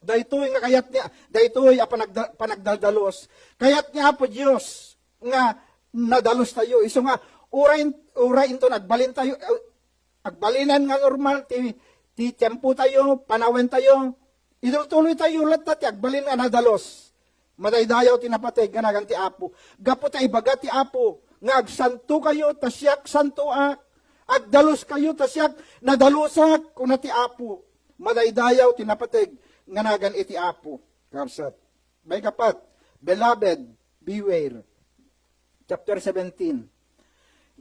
Daytoy nga kayat ni, daytoy a panagda-, panagdaldalos. Kayat ni Apo Dios nga nadalus tayo. Isu nga, uray, uray inton agbalin tayo, eh, agbalinen nga normal ti, ti tiempo tayo, panawen tayo, itultuloy tayo latta ti agbalin nga nadalus. Madaydayaw ti napateg nga nagan ti Apo. Gapu ta ibaga ti Apo nga agsanto kayo ta siak santoak. Agdalus kayo ta siak nadalusak, kuna ti Apo. Madaydayaw ti napateg nga nagan iti Apo. Kabsat. May kapat, beloved, beware. Chapter seventeen.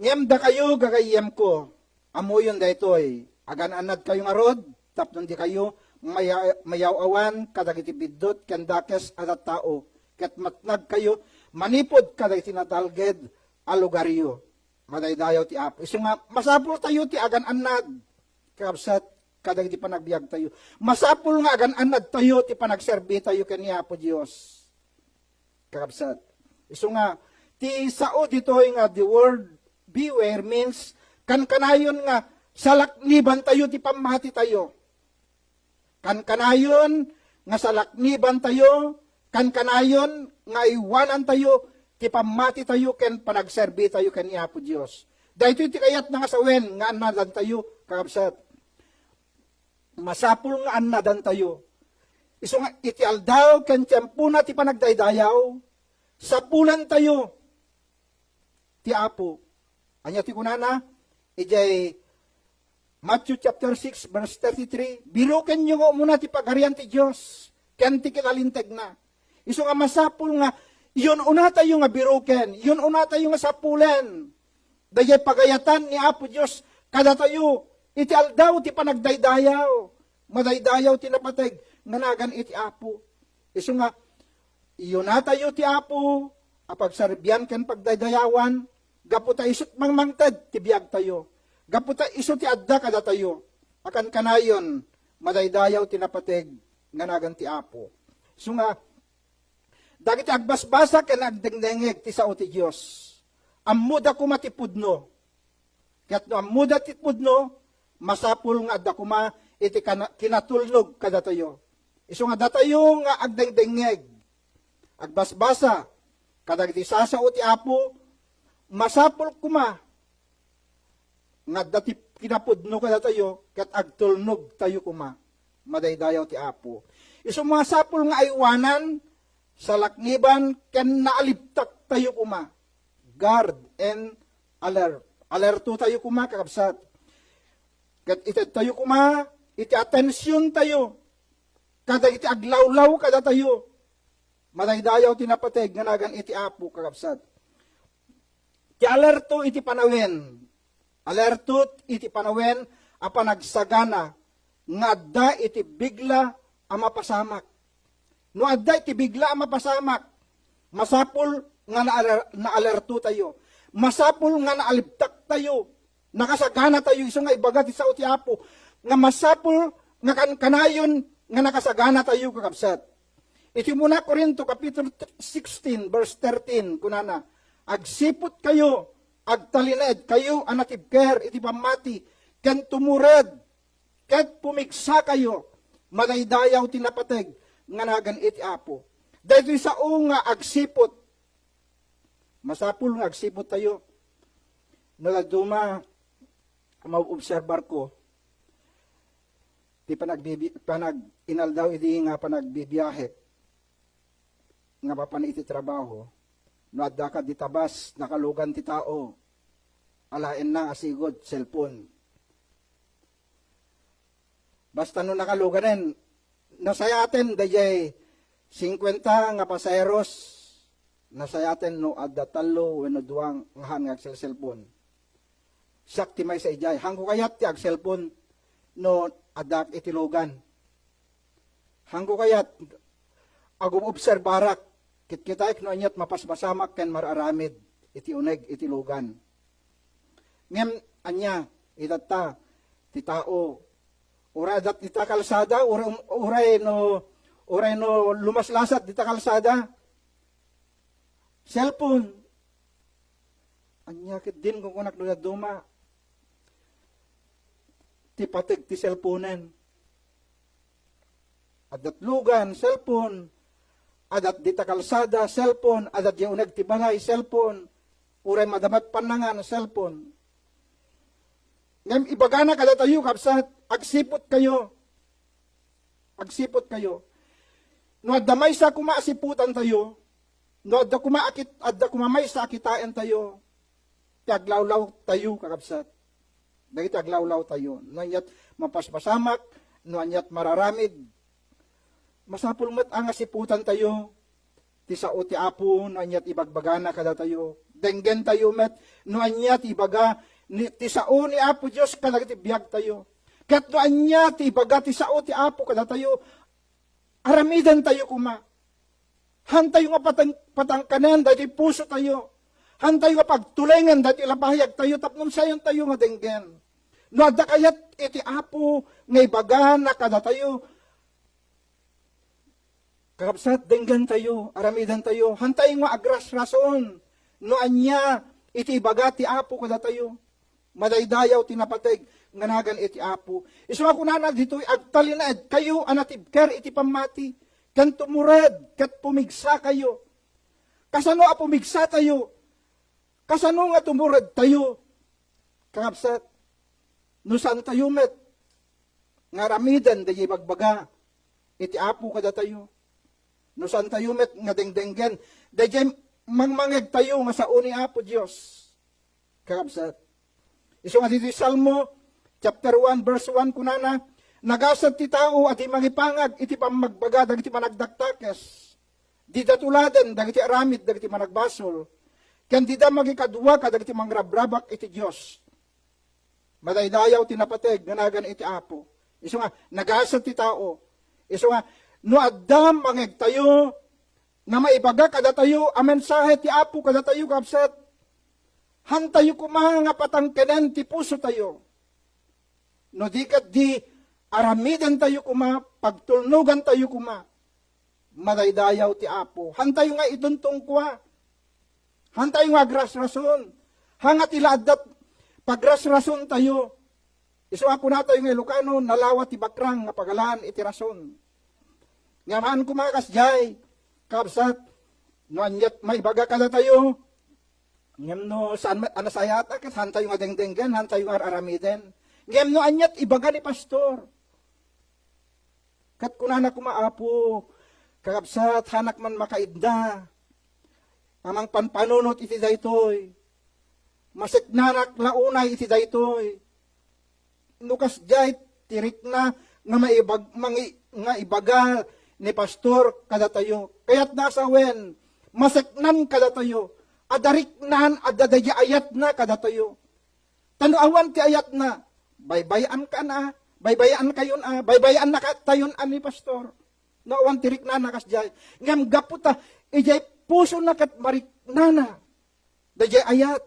Ngem dakayo, gagayyemko, ammoyon daytoy, agan-annadkayo ngarud, tapno dikayo maya-, mayaw-awan kadagiti biddut ken dakes a tattao, ket matnagkayo manipud kadagiti natalged a lugaryo. Madaydayaw ti Apo. Isu nga, masapul tayo ti agan-annad, kakabsat, kadagiti panagbiag tayo. Masapul nga agan-annad tayo ti panagserbi tayo ken ni Apo Dios. Kakabsat. Isu nga, ti sao ditoy nga the word beware means kankanayon nga salakniban tayo ti pammati tayo. Kankanayon nga salakniban tayo, kankanayon nga aywanan tayo ti pammati tayo ken panagserbi tayo ken ni Apo Dios. Daytoy ti kayatna nga sawen nga annadan tayo, kakabsat. Masapul nga annadan tayo. Isu nga iti aldaw ken tiempona ti panagdaydayaw, sapulan tayo ti Apo. Ania ti kunana? Idiay Matthew chapter six, verse thirty-three, "Birokenyo nga umuna ti Pagarian ti Dios ken ti kinalinteg na." Isu nga masapul nga, yun una tayo nga biroken, yun una tayo nga sapulen. Dayay pagayatan ni Apo Dios kadatayo iti aldaw ti panagdaydayaw. Madaydayaw ti napateg nga nagan iti Apo. Isu nga, iyunatayo ti Apo a pagserbian ken pagdaydayawan, gapu ta isut mangmangted ti biagtayo. Gapu ta isu ti adda kadatayo. Akankanayon, madaydayaw ti napateg nga nagan ti Apo. Isu nga, dagiti agbasbasa ken agdengdengngeg ti sao ti Dios. Ammoda koma ti pudno. Ket no ammoda ti pudno, masapul nga adda koma iti kana-, kinatulnog kadatayo. Isu nga datayo nga agdengdengngeg, agbasbasa kadagiti sasao ti Apo, masapul koma nga adda ti kinapudno kadatayo ket agtulnog tayo koma. Madaydayaw ti Apo. Isu masapul nga aywanan, salakniban, ken naalibtak tayo koma. Guard and alert. Alerto tayo koma, kakabsat. Ket ited tayo koma iti atension tayo kadagiti aglawlaw kadatayo. Madaydayaw ti napateg nga nagan iti Apo, kakabsat. Ti alerto iti panawen. Alerto iti panawen a panagsagana nga adda iti bigla a mapasamak. No adda iti bigla a mapasamak, masapul nga naaler-, naalerto tayo. Masapul nga naalibtak tayo. Nakasagana tayo, isu nga ibaga ti sao ti Apo, nga masapul nga kankanayon nga nakasagana tayo, kakabsat. Iti umuna Corinto, Kapitulo sixteen, verse thirteen, kunana, "Agsiput kayo, agtalinaed kayo a natibker iti pammati, ken tumured, ket pumigsa kayo, madaydayaw ti napateg nga nagan iti Apo." Daytoy sao nga agsiput. Masapul nga agsiput tayo. No dadduma, maobserbar ko, ti panagbibi-, panag-, inaldaw idi nga panagbibiahe nga mapan iti trabaho, no adda ka di tabas, nakalugan ti tao, alaenna a sigud, cellphone. Basta no nakaluganen, nasayaten dayjay singkuenta nga pasaheros, nasayaten no adda tallo wenno dua nga haan nga agselselpon. Siak ti maysa idiay. Hanko kayat ti agselpon no addaak iti lugan. Hanko kayat, agub-obserbarak, kitkitaek no aniat mapaspasamak ken mararamid iti uneg iti lugan. Ngem ania, itatta, ti tao, uray adda ita kalsada, uray, uray no Uray no lumaslasat dita kalsada, cellphone. Ania ketdin kunkunak no dadduma ti pateg ti cellphonen. Adda lugan, cellphone. Adda dita kalsada, cellphone. Adda diay uneg ti balay, cellphone. Uray madama ti pannangan, cellphone. Ngem ibagana kadatayo, kabsat, agsiputkayo. Agsiputkayo. No adda maysa koma a siputantayo, no adda koma a kit-, adda koma maysa a kitaentayo, ti aglawlawtayo, kakabsat. Dagiti aglawlawtayo. No aniat mapaspasamak, no aniat mararamid, masapul met a nga siputantayo ti sao ti Apo, no aniat ibagbagana kadatayo. Denggentayo met no ania ti ibaga ni, ti sao ni Apo Dios kadagiti biagtayo. Ket no ania ti ibaga ti sao ti Apo kadatayo, aramidentayo koma. Hantayo nga patang-, patangkanen dagiti pusotayo. Hantayo nga pagtulengen dagiti lapayagtayo tapno sayantayo nga denggen. No adda kayat iti Apo nga ibagana kadatayo, kakabsat, denggentayo, aramidentayo. Hantayo nga agrasrason no ania iti ibaga ti Apo kadatayo. Madaydayaw ti napateg nga nagan iti Apo. Isu nga kunana ditoy, agtalinaedkayo a natibker iti pammati, ken tumured ket pumigsakayo. Kasano a pumigsatayo? Kasano nga tumuredtayo? Kakabsat, no saantayo met nga aramiden daydiay ibagbaga iti Apo kadatayo, no saantayo met nga dengdenggen daydiay mangmangegtayo nga sao ni Apo Dios, kakabsat. Isu nga ditoy Salmo, chapter one, verse one, kunana, "Nagasat ti tao a di mangipangag iti pammagbaga dagiti managdakdakes. Dida tuladen dagiti aramid dagiti managbasol, ken dida mangikadua kadagiti mangrabrabak iti Dios." Madaydayaw ti napateg nga nagan iti Apo. Isu nga, nagasat ti tao. Isu nga, no adda mangegtayo nga maibaga kadatayo a mensahe ti Apo kadatayo, kabsat, hantayo koma nga patangkenen ti pusotayo. No di ket di, aramidentayo koma, pagtulnogantayo koma. Madaydayaw ti Apo. Hantayo nga idungtong kua. Hantayo nga agrasrason. Hanga ti la adda pagrasrasontayo. Isu a kunatayo nga Ilocano, nalawa ti bakrang nga pagalaan iti rason. Nga maan koma kasdiay, kabsat, no aniat maibaga kadatayo, ngem no saan met a nasayaat, ket hantayo nga dengdenggen, hantayo nga ar-aramiden. Ngem no aniat ibaga ni pastor, ket kunana koma, "Apo, kakabsat, haanak man makaidda a mangpanpanunot iti daytoy. Maseknanak la unay iti daytoy." No kasdiay ti rikna nga maibag-, mangi-, nga ibaga ni pastor kadatayo, kayatna a sawen, maseknan kadatayo, adda riknan, adda daydiay ayatna kadatayo. Ta no awan ti ayatna, baybay-ankan a, baybay-ankayon a, baybay-annakatayon a ni pastor. No awan ti riknana kasdiay. Ngem gapu ta idiay pusona ket mariknana daydiay ayat.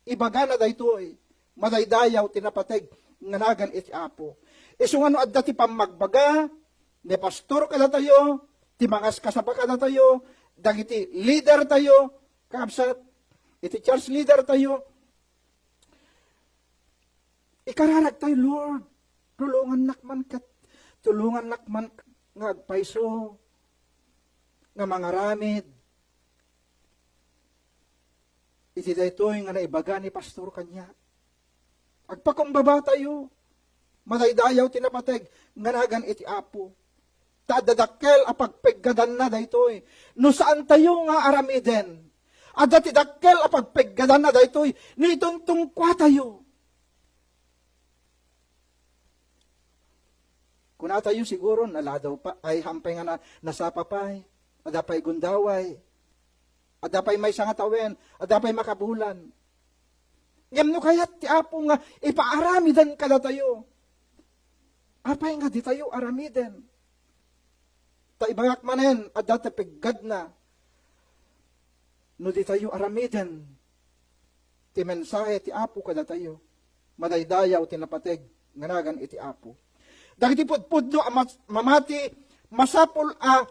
Ibagana daytoy, madaydayaw ti napateg nga nagan iti Apo. Isu nga no adda ti pammagbaga ni pastor kadatayo, ti mangaskasaba kadatayo, dagiti leader tayo, kabsat, iti church leader tayo, ikararag tayo, "Lord, tulongannak man ket, tulongannak man nga agpayso, nga mangaramid iti daytoy nga naibaga ni pastor kaniak." Agpakumbaba tayo. Madaydayaw ti napateg nga nagan iti Apo. Ta adda dakkel a pagpeggadanna daytoy. No saantayo nga aramiden, adda ti dakkel a pagpeggadanna daytoy. Nitungtungkuatayo. Kunatayo siguro, naladaw pa, ay, hampay nga na, nasapa pay, adda pay gundaway, adda pay maysa nga tawen, adda pay makabulan. Ngem no kayat ti Apo nga ipaaramiden kadatayo, apay nga ditayo aramiden? Ta ibagak manen, adda ti peggadna no ditayo aramiden ti mensahe ti Apo kadatayo. Madaydayaw ti napateg nga nagan iti Apo. Dagiti pudpudno a mas-, mamati, masapul a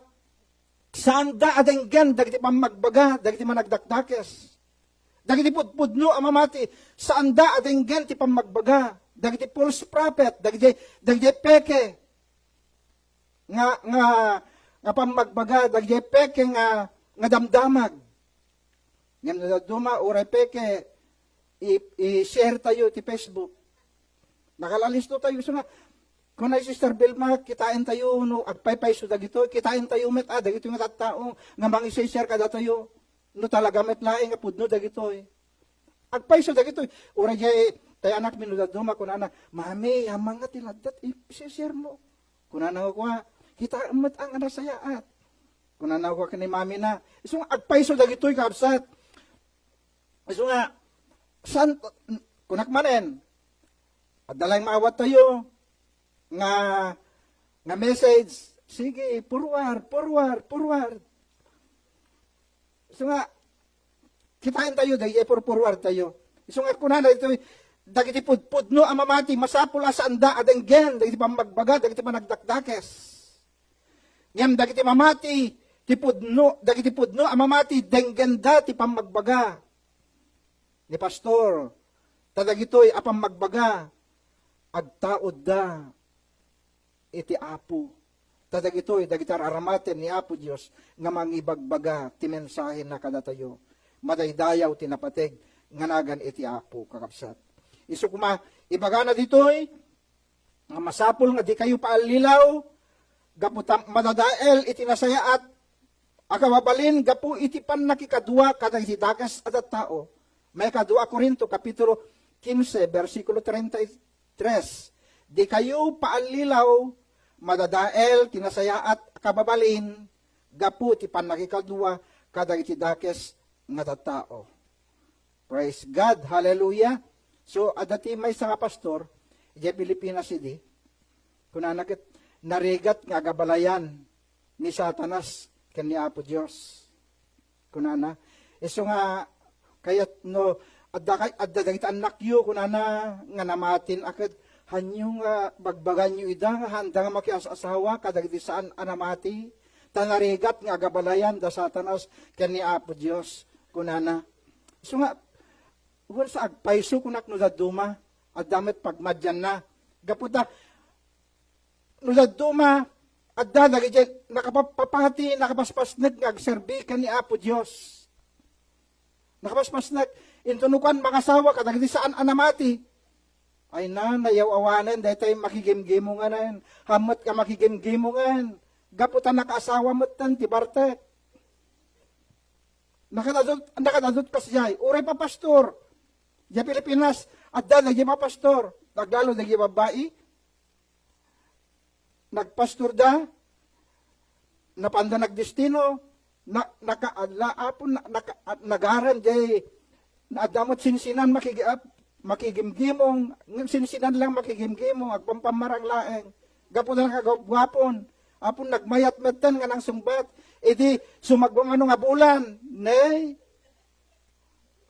saanda a denggen dagiti pammagbaga dagiti managdakdakes. Dagiti pudpudno a mamati, saanda a denggen ti pammagbaga dagiti false prophet, dagiti, dagiti peke nga, nga, nga pammagbaga, dagiti peke nga, nga damdamag. Ngem no dadduma, uray peke, i-, i-share tayo ti Facebook. Nakalalisto tayo. So nga, kuna ni Sister Vilma, kitaen tayo, no, agpaypayso dagitoy, kitaen tayo met, ah, dagitoy nga tattao, nga mangi-share kadatayo, no talaga met laeng nga pudno dagitoy. Agpayso dagitoy. Uray jay, tay anakmi no dadduma, kunana, "Mami, amangan nga ti laddat, i-share mo." Kunana nga kua, "Kitaem met, ah, nga nasayaat." Kunana nga kua ken ni mami na, isu nga agpayso dagitoy, kabsat. Isu nga, san, kunak manen, adda laeng maawat tayo nga, nga message. Sige, forward, forward, forward. Isu nga, kitaen tayo, dagiti purpurwar tayo. Isu nga kunana ditoy, dagiti pudpudno a mamati, masapul a saanda a denggen dagiti pammagbaga dagiti panagdakdakes. Ngem dagiti mamati ti pudno, dagiti pudno a mamati, denggenda ti pammagbaga ni pastor. Ta dagitoy a pammagbaga, agtaudda iti Apo. Ta dagitoy dagiti ar-aramaten ni Apo Dios nga mangibagbaga ti mensahena kadatayo. Madaydayaw ti napateg nga nagan iti Apo, kakabsat. Isu koma, ibagana ditoy nga masapul nga dikayo paallilaw gapu ta madadael iti nasayaat a kababalin gapu iti pannakikadua kadagiti dakes a tattao. Maikadua a Corinto, kapitulo quince, bersikulo treinta y tres, "Dikayo paallilaw, madadael ti nasayaat a kababalin gapu ti pannakikadua kadagiti dakes nga tattao." Praise God. Hallelujah. So, adda ti maysa nga pastor, idiay Pilipinas idi, kunana ket, "Narigat nga agabalayan ni Satanas ken ni Apo Dios." Kunana, isu nga, kayat no, adda kay, adda dagiti annakyo, kunana, nga namatin a ket, hanyo nga bagbaganyo ida nga haanda nga makias-asawa kadagiti saan a namati, ta narigat nga agabalayan da Satanas ken ni Apo Dios, kunana. Isu nga, wen sa agpayso kunak no dadduma, adda met pagmadianna. Gapu ta, no dadduma, adda dagiti nakapapati, nakapaspasnek nga agserbi ken ni Apo Dios. Nakapaspasnek, intono kuan, mangasawa kadagiti saan a namati. Ay na, nayaw-awanen, daytay makigimgimonganen. Hammet ka makigimgimongan. Gapu ta nakaasawa metten ti bartek. Nakadadot, nakadadot kas jay. Uray papastor. Diay Pilipinas, adda dagiti papastor. Aglalo dagiti babbai. Nagpastorda, napanda nagdestino, na, naka, la, Apo, na, naka, nagaram jay, na adda met sinsinan makigi-, ap-, makigimgimong, ngem sinsinan lang makigimgimong, agpampammarang laeng. Gapu na nakaguapon, Apo, nagmayat metten nga nangsungbat, idi sumagmamano nga bulan, ne,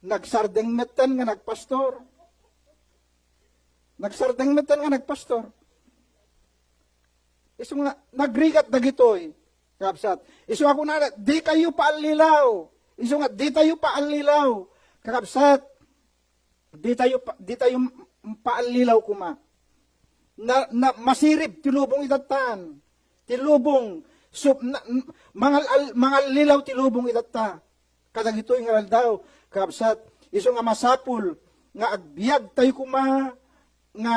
nagsardeng metten nga nagpastor. Nagsardeng metten nga nagpastor. Isu nga, nagrigat dagitoy, kakabsat. Isu nga kunana, dikayo paallilaw. Isu nga, ditayo paallilaw. Kakabsat, ditayo pa, ditayo paallilaw koma. Na, na, masirib ti lubong itattan. Ti lubong, sup-, na, mangal-, mangallilaw ti lubong itatta. Kadagitoy nga aldaw, kakabsat, isu nga masapul nga agbiag tayo koma nga,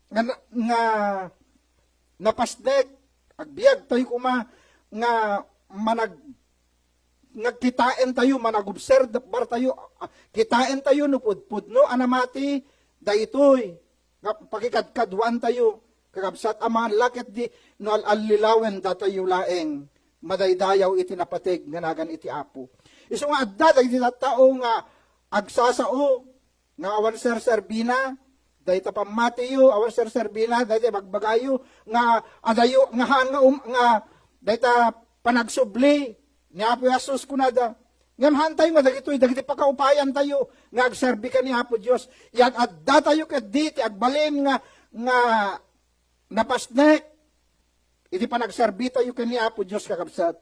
nga, nga napasnek, agbiag tayo koma nga manag-, nga kitaen tayo, managobserbar tayo, ah, kitaen tayo no pudpudno a namati daytoy nga pakikadkaduan tayo, kakabsat, a manlaket di no al-allilawen datayo laeng madaydayaw iti napateg nga nagan iti Apo. Isu nga adda dagiti tattao nga agsasao, nga awan serserbina, dayta pammatiyo, awan serserbina, dayta ibagbagayo, nga adayo, nga haan nga um-, nga dayta panagsubli ni Apo Jesus kunada. Ngem haantayo nga dagitoy, dagiti pakaupayan tayo nga agserbi ken ni Apo Dios. Yan adda tayo ket di ti agbalin nga, nga napasnek. iti panagserbitayo ken ni Apo Dios, kakabsat.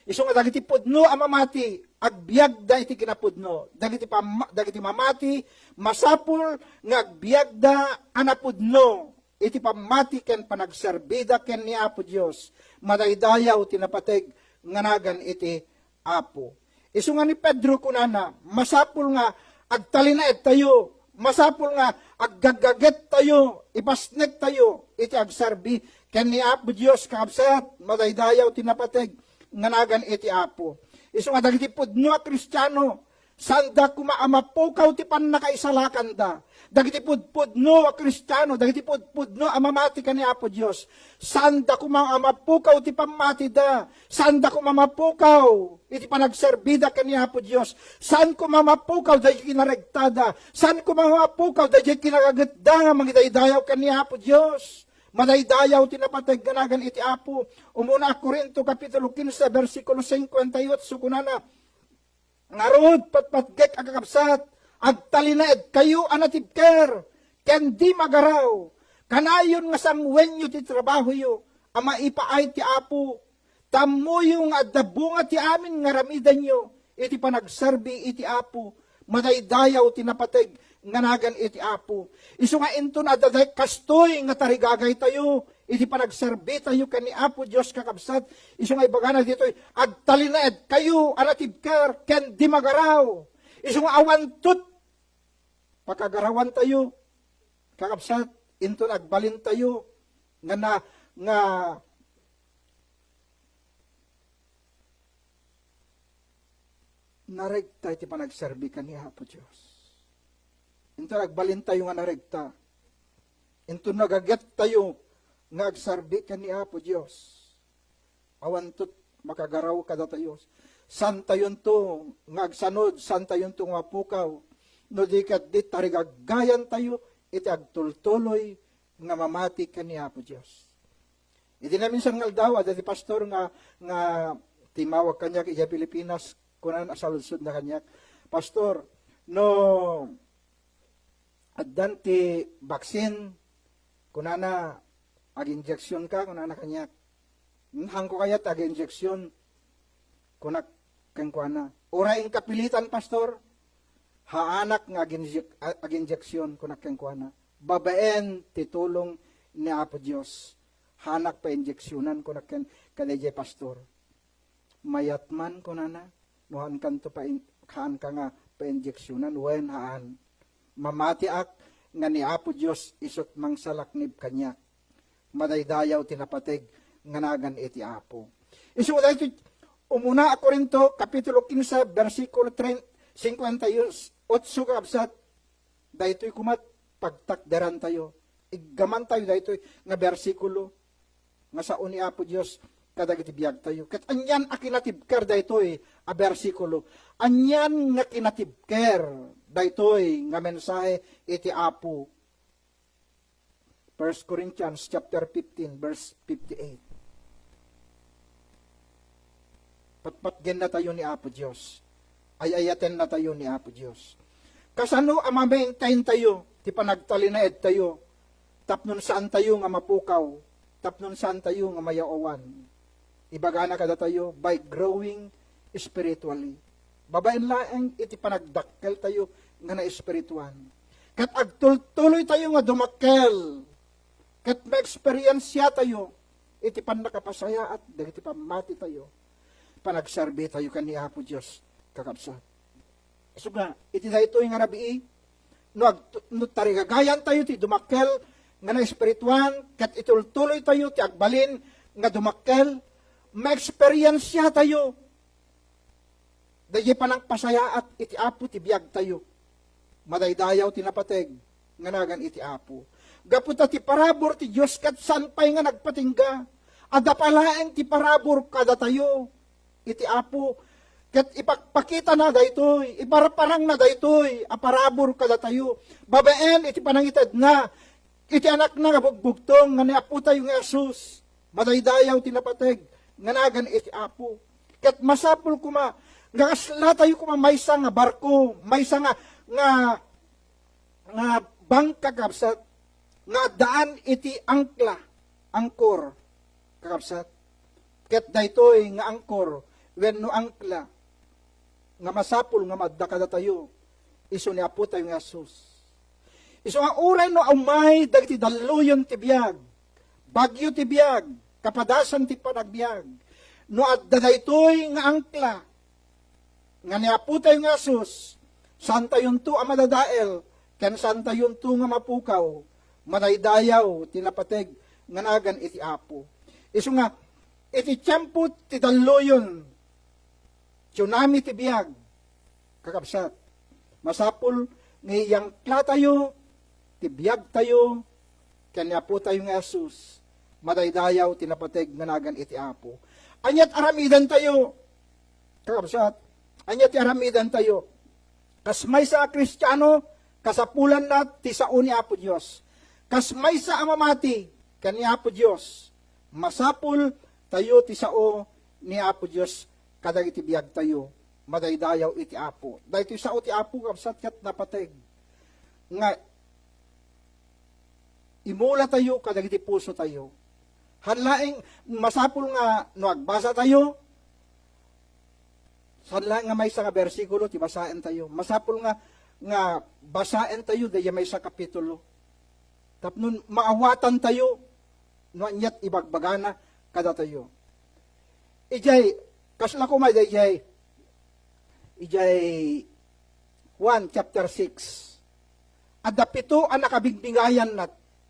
Isu nga dagiti pudno a mamati, agbiagda iti kinapudno. Dagiti pam-, dagiti mamati, masapul nga agbiagda a napudno iti pammati ken panagserbida ken ni Apo Dios. Madaydayaw ti napateg nga nagan iti Apo. Isu nga ni Pedro kunana, masapul nga agtalinaedtayo, masapul nga aggaggagettayo, ipasnektayo iti agserbi ken ni Apo Dios, kakabsat, madaydayaw ti napateg nga nagan iti Apo. Isu nga dagiti pudno a Kristiano, saanda koma a mapukaw ti pannakaisalakanda. Dagiti pudpudno a Kristiano, dagiti pudpudno a mamati ken ni Apo Dios, saanda koma a mapukaw ti pammatida. Saanda koma a mapukaw iti panagserbida ken ni Apo Dios. Saan koma a mapukaw daydi kinaregtada. Saan koma a mapukaw daydi kinagagetda nga mangidaydayaw ken ni Apo Dios. Madaydayaw ti napateg nga nagan iti Apo. Umuna a Corinto, Kapitulo quince, bersikulo cincuenta y ocho, kunana, ngarud, patpatgek a kakabsat, agtalinaedkayo a natibker ken di magaraw. Kanayon nga sanguenyo ti trabahoyo a maipaay ti Apo. Tammoyo nga adda bunga ti amin nga aramidenyo iti panagserbi iti Apo. Madaydayaw ti napateg nga nagan iti Apo. Isu nga inton adda day kastoy nga tarigagaytayo iti panagserbitayo ken ni Apo Dios, kakabsat, isu nga ibagana ditoy, agtalinaedkayo a natibker ken di magaraw. Isu nga awan tot pakagarawantayo, kakabsat, inton agbalintayo nga na, nga naregta iti panagserbi ken ni Apo Dios. Inton agbalintayo nga naregta, inton nagagettayo nga agserbi ken ni Apo Dios, awan tot makagaraw kadatayo. Saantayonto nga agsanud, saantayonto nga mapukaw, no di ket di tarigaggayantayo iti agtultuloy nga mamati ken ni Apo Dios. Iti naminsan nga aldaw, adda ti pastor nga, nga timmawag kaniak idiay Pilipinas, kunan a saludsodna kaniak, "Pastor, no addan ti vaccine," kunana, "aginjeksionka?" kunana kaniak. "Haanko kayat aginjeksion," kunak kenkuana. "Uray inkapilitan, Pastor, haanak nga aginjek-, a-, aginjeksion," kunak kenkuana. "Babaen ti tulong ni Apo Dios, haanak painjeksionan," kunak ken-, kadaydiay pastor. "Mayat man," kunana, "no haankanto pain-, haanka nga painjeksionan, wen haan. Mamatiak nga ni Apo Dios isut' mangsalaknib kaniak. Madaydayaw ti napateg nga nagan iti Apo." Isu daytoy, umuna a Corinto, Kapitulo quince, bersikulo tren-, cincuenta y ocho, kakabsat, daytoy koma ti pagtakderantayo. Iggamantayo daytoy nga bersikulo nga sao ni Apo Dios kadagiti biagtayo. Ket anian a kinatibker daytoy a bersikulo. Anian nga kinatibker daytoy nga mensahe iti Apo. First Corinthians chapter fifteen, verse fifty-eight. Patpatgennatayo ni Apo Dios. Ay-ayatennatayo ni Apo Dios. Kasano a ma-maintaintayo ti panagtalinaedtayo tapno saantayo nga mapukaw, tapno saantayo nga mayaw-awan? Ibagana kadatayo, by growing spiritually. Babaen laeng iti panagdakkeltayo nga naespirituan. Ket agtultuloytayo nga dumakkel. Ket maeksperiensiatayo iti pannakapasayaat dagiti pammatitayo, panagserbitayo ken ni Apo Dios, kakabsat. Isu nga, iti daytoy nga rabii, no ag-, no tarigagayantayo ti dumakkel nga naespirituan, ket itultuloytayo ti agbalin nga dumakkel, maeksperiensiatayo daydiay panangpasayaat iti Apo ti biagtayo. Madaydayaw ti napateg nga nagan iti Apo. Gapu ta ti parabur ti Dios ket saan pay nga nagpatingga. Adda pay laeng ti parabur kadatayo iti Apo. Ket ipakpakitana daytoy, iparparangna daytoy a parabur kadatayo. Babaen iti panangitedna iti Anakna nga bugbugtong nga ni Apotayo nga Jesus. Madaydayaw ti napateg nga nagan iti Apo. Ket masapul koma nga kaslatayo koma maysa nga barko, maysa nga, nga, nga bangka, kabsat, nga addaan iti angkla, angkor. kakabsat. Ket daytoy nga angkor wenno angkla nga masapul nga maadda kadatayo isu ni Apotayo nga Jesus. Isu nga uray no umay dagiti dalluyon ti biag, bagyo ti biag, kapadasan ti panagbiag, no adda daytoy nga angkla nga ni Apotayo nga Jesus, saantayonto a madadael ken saantayonto nga mapukaw, madaydayaw ti napateg nga nagan iti Apo. Isu nga, iti tiempo ti dalluyon, tsunami ti biag, kakabsat, masapul nga iyangklatayo ti biagtayo ken ni Apotayo nga Jesus, madaydayaw ti napateg nga nagan iti Apo. Aniat aramidantayo, kakabsat, aniat ti aramidantayo? Kas maysa a Kristiano, kasapulanna ti sao ni Apo Dios. Kas maysa a mamati ken ni Apo Dios, masapul tayo ti sao ni Apo Dios kadagiti biagtayo, madaydayaw iti Apo. Daytoy sao ti Apo, kabsat, ket napateg nga imulatayo kadagiti pusotayo. Han laeng, masapul nga no agbasatayo, saan laeng nga maysa nga bersikulo ti basaentayo. Masapul nga, nga basaentayo daydiay maysa kapitulo. Tapno maawatantayo no aniat ibagbagana kadatayo. Idiay, kasla koma daydiay, idiay Juan chapter six. Adda pito a nakabigbingayanna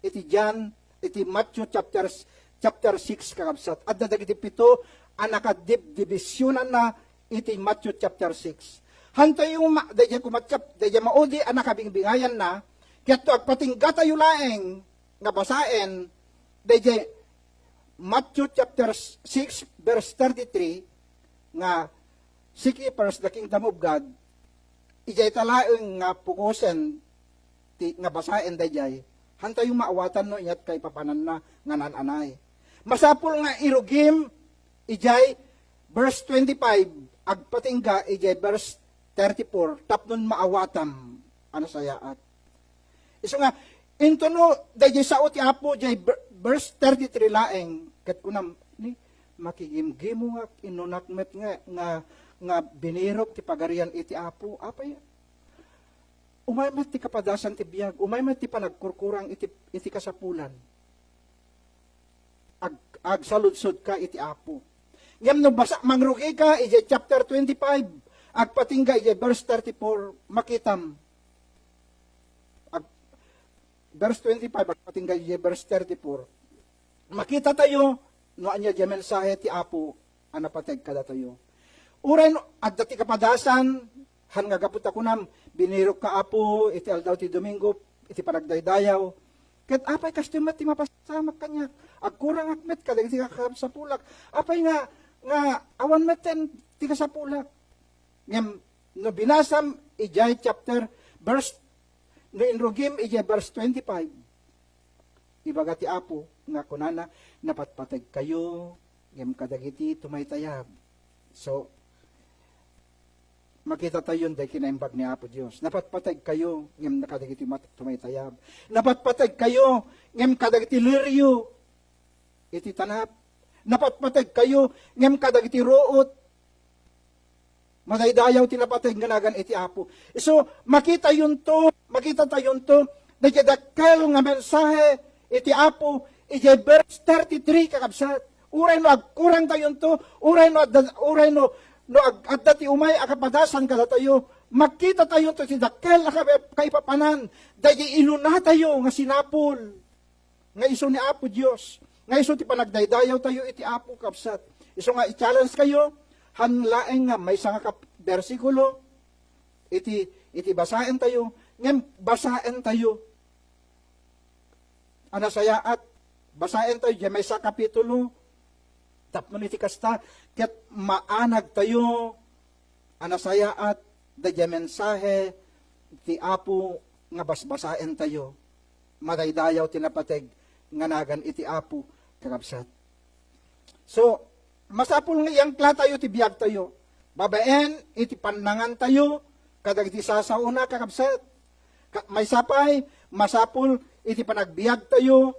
iti John, iti Matthew chapter, chapter six, kakabsat. Adda dagiti pito a nakadibdibisionanna iti Matthew chapter six. Hantayo ma-, daydiay koma chap-, daydiay maudi a nakabigbingayanna, ket no agpatinggatayo laeng nga basaen, daydiay Matthew chapter six, verse thirty-three, nga, "Seek ye first the kingdom of God," idiay ta laeng nga pukosen ti, nga basaen daydiay, hantayo maawatan no aniat kaipapananna nga naan-anay. Masapul nga irugim idiay verse twenty-five, agpatingga idiay verse thirty-four, tapnon maawatam a nasayaat. Isu nga, intono, daydiay sao ti Apo, diay ver-, verse thirty-three laeng, ket kunam, ni, makigimgimongak, inunak met nga, nga, nga binirok ti pagarian iti Apo. Apay, umay met ti kapadasan ti biag, umay met ti panagkurkurang iti, iti kasapulan. Ag-, agsaludsodka iti Apo. Ngem no basa, mangrugika, idiay chapter twenty-five, agpatingga idiay verse thirty-four, makitam. Ag-, verse twenty-five, agpatingga idiay verse thirty-four. Makitatayo no ania diay mensahe ti Apo a napateg kadatayo. Uray no adda ti kapadasan, han nga gapu ta kunam, "Binirokka, Apo, iti aldaw ti Domingo, iti panagdaydayaw." Ket apay kastoy met ti mapasamak kaniak? Agkurangak met kadagiti kasapulak. Apay nga, nga awan met ti kasapulak? Ngem no binasam idiay chapter, verse, no inrugim idiay verse twenty-five, ibaga ti Apo nga kunana, "Napatpategkayo ngem kadagiti tumaytayab." So, makitatayon dagiti kinaimbag ni Apo Dios. "Napatpategkayo ngem kadagiti mat-, tumaytayab. Napatpategkayo ngem kadagiti lirio iti tanap. Napatpategkayo ngem kadagiti ruot, madaydayaw ti napateg nga nagan iti Apo." Isu, makitayonto, makitatayonto, dagiti dakkel nga mensahe iti Apo, idiay verse thirty-three, kakabsat. Uray no agkurangtayonto, uray no adda, uray no, no ag-, adda ti umay a kapadasan kadatayo, makitatayonto ti dakkel a ka-, kaipapanan, dagiti inunatayo nga sinapul nga isu ni Apo Dios, nga isu ti panagdaydayawtayo iti Apo, kabsat. Isu nga i-challenge kayo, han laeng nga maysa nga kap-, bersikulo iti, iti basaentayo, ngem basaentayo a nasayaat, basaentayo diay maysa kapitulo, tapno iti kasta, ket maanagtayo a nasayaat daydiay mensahe ti Apo nga basbasaentayo. Madaydayaw ti napateg nga nagan iti Apo, kakabsat. So, masapul nga iyangklatayo ti biagtayo babaen iti pannangantayo kadagiti sasaona, kakabsat. Ka-, maysa pay, masapul iti panagbiagtayo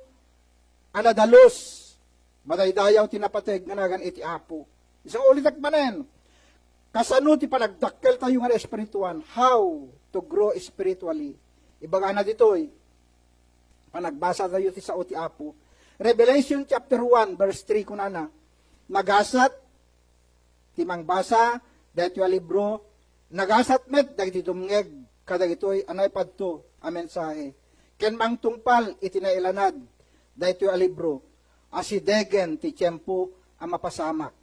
a nadalus. Madaydayaw ti napateg nga nagan iti Apo. Isu nga ulitek manen, kasano ti panagdakkeltayo nga espirituan? How to grow spiritually? Ibagana ditoy, panagbasatayo ti sao ti Apo. Revelation chapter one, verse three, kunana, nagasat ti mangbasa daytoy a libro, nagasat met dagiti dumngeg kadagitoy a naipadto a mensahe, ken mangtungpal iti nailanad daytoy a libro, asidegen ti tiempo a mapasamak.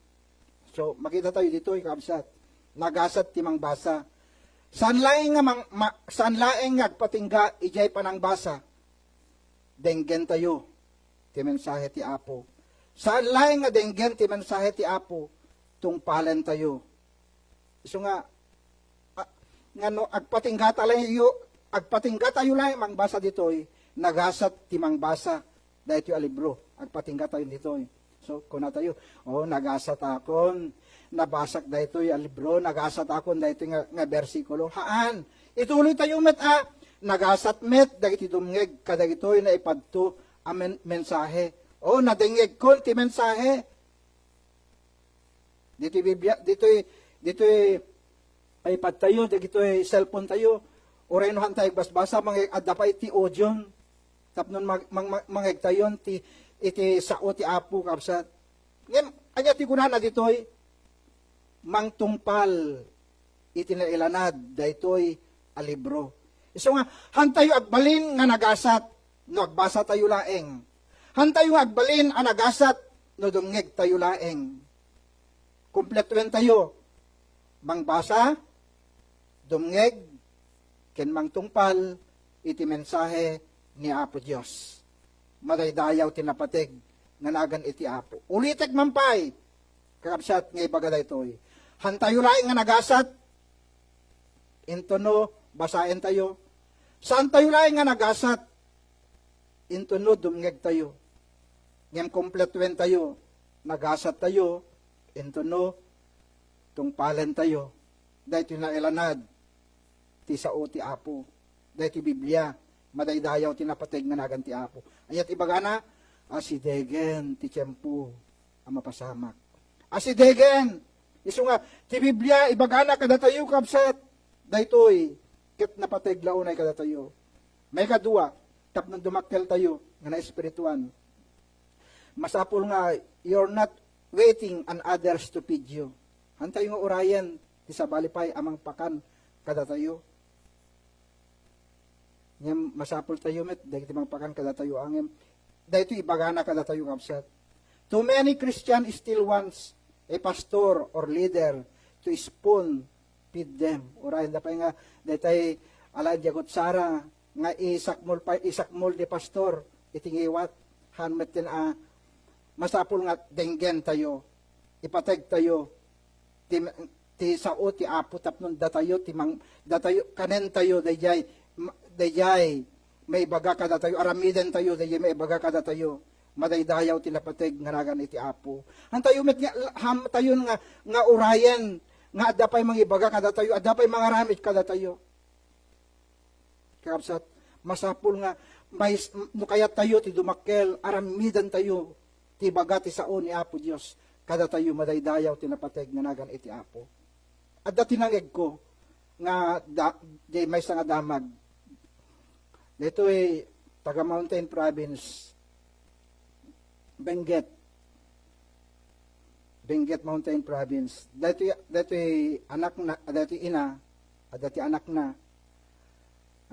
So, makita tayo ditoy, kabsat. Nagasat ti mangbasa. Saan laeng nga mang-, ma-, saan laeng nga agpatingga idiay panangbasa. Denggentayo ti mensahe ti Apo. Saan laeng nga denggen ti mensahe ti Apo, tungpalentayo. Isu nga, a-, nga no agpatinggatayo, agpatinggatayo laeng mangbasa ditoy, nagasat ti mangbasa daytoy a libro. Agpatinggatayo ditoy. So, kunatayo, "Oh, nagasatakon. Nabasak daytoy a libro, nagasatakon daytoy nga, nga bersikulo." Haan. Ituloytayo met a, nagasat met dagiti dumngeg kadagitoy naipadto a men-, mensahe. Oh, nadengngegkon ti mensahe. Ditoy Biblia, ditoy, ditoy iPad tayo, dagitoy cellphone tayo, uray no haan tayo agbasbasa, mangeg-, adda pay ti audio, tapno mang-, mang-, mang-, mangegtayon ti, iti sao ti Apo, kabsat. Ngem, ania ti kunana ditoy? Mangtungpal iti nailanad daytoy a libro. Isu nga, haan tayo agbalin nga nagasat no agbasa tayo laeng. Haan tayo nga agbalin a nagasat no dumngeg tayo laeng. Kumpletuentayo, mangbasa, dumngeg, ken mangtungpal iti mensahe ni Apo Dios. Madaydayaw ti napateg nga nagan iti Apo. Ulitek man pay, kakabsat, nga ibaga daytoy. Hantayo laeng nga nagasat, intono basaentayo. Saantayo laeng nga nagasat, intono dumngegtayo. Ngem kumpletuentayo, nagasattayo, intono tungpalentayo. Daytoy nailanad ti sao ti Apo. Daytoy Biblia, madaydayaw ti napateg nga nagan ti Apo. Ania ti ibagana? Asidegen ti tiempo a mapasamak. Asidegen! Isu nga, ti Biblia, ibagana kadatayo, kabsat, daytoy, ket napateg la unay kadatayo. Maikadua, tapno dumakkeltayo nga naespirituan. Masapul nga you're not waiting on others to feed you. Hantayo nga urayen ti sabali pay a mangpakan kadatayo. Ngem masapultayo met dagiti mangpakan kadatayo, ngem daytoy ibagana kadatayo, kabsat. Too many Christians still wants a pastor or leader to spoon feed them. Urayen da pay nga daytay alaen diay agutsara nga isakmol pay, isakmol ni pastor iti ngiwat. Haan met ti, a, masapul nga denggentayo, ipategtayo ti, ti sao ti Apo tapno datayo ti mang-, datayo, kanentayo daydiay, ma-, daydiay maibaga kadatayo, aramidentayo daydiay maibaga kadatayo. Madaydayaw ti napateg nga nagan iti Apo. Hantayo met nga, hantayon nga, nga urayen nga adda pay mangibaga kadatayo, adda pay mangaramid kadatayo. Kakabsat, masapul nga mais-, no kayattayo ti dumakkel, aramidantayo ti ibaga ti sao ni Apo Dios kadatayo. Madaydayaw ti napateg nga nagan iti Apo. Adda ti nangegko nga da-, di maysa nga damag. Ditoy taga Mountain Province, Benguet. Benguet Mountain Province. Daytoy, daytoy anakna, daytoy ina, adda ti anakna,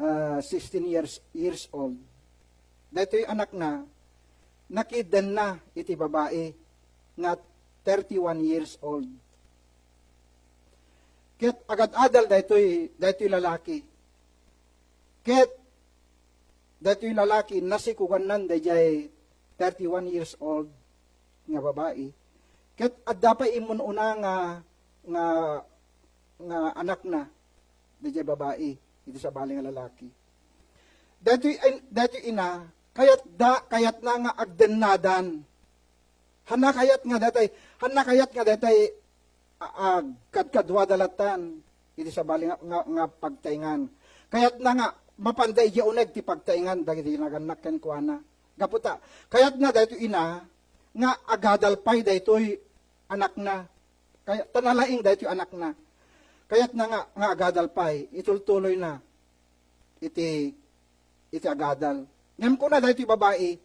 ah, sixteen years, years old. Daytoy anakna, nakidenna iti babai nga thirty-one years old. Ket agad-adal daytoy, daytoy lalaki. Ket daytoy lalaki, nasikugannan daydiay thirty-one years old nga babai. Ket adda pay immun-una nga, nga, nga anakna, daydiay babai, iti sabali nga lalaki. Daytoy, daytoy ina, kayatda, kayatna nga agdennadan. Hanna kayat nga daytay, hanna kayat nga daytay, a-, agkadkaduada lattan iti sabali nga, nga, nga pagtaengan. Kayatna nga mapanda idiay uneg ti pagtaengan dagiti nagannak kenkuana. Gapu ta, kayatna daytoy ina nga agadal pay daytoy anakna. Kay-, ta nalaing daytoy anakna. Kayatna nga, nga agadal pay, itultuloyna iti, iti agadal. Ngem kuna daytoy babai,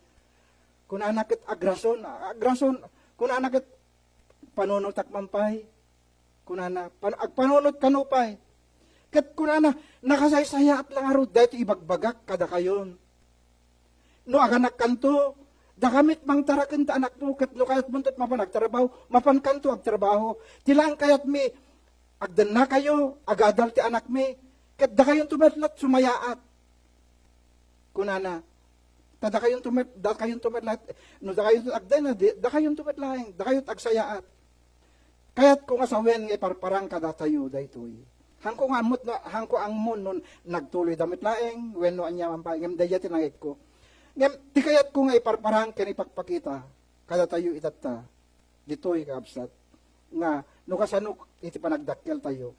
kunana ket agrason, agrason, kunana ket, "Panunotak man pay." Kunana, "Pan-, agpanunot kano pay." Ket kunana, "Nakasaysayaat la ngarud daytoy ibagbagak kadakayon. No aganakkanto, dakamet mangtaraken ta anakmo, ket no kayatmonto mapan agtrabaho, mapankanto agtrabaho. Ti laeng kayatmi, agdennakayo, agadal ti anakmi, ket dakayonto met laeng sumayaat." Kunana, "Ta dakayonto met, dakayonto met laeng, no dakayonto agdena, di, dakayonto met laeng, dakayonto agsayaat." Kayatko nga sawen nga iparparang kadatayo daytoy. Haanko nga ammot no, haanko angmon no nagtuloyda met laeng, wenno ania man pay, ngem daydiay ti nangegko. Ngem ti kayatko nga iparparang ken ipakpakita kadatayo itatta, ditoy, kakabsat, nga no kasano iti panagdakkeltayo,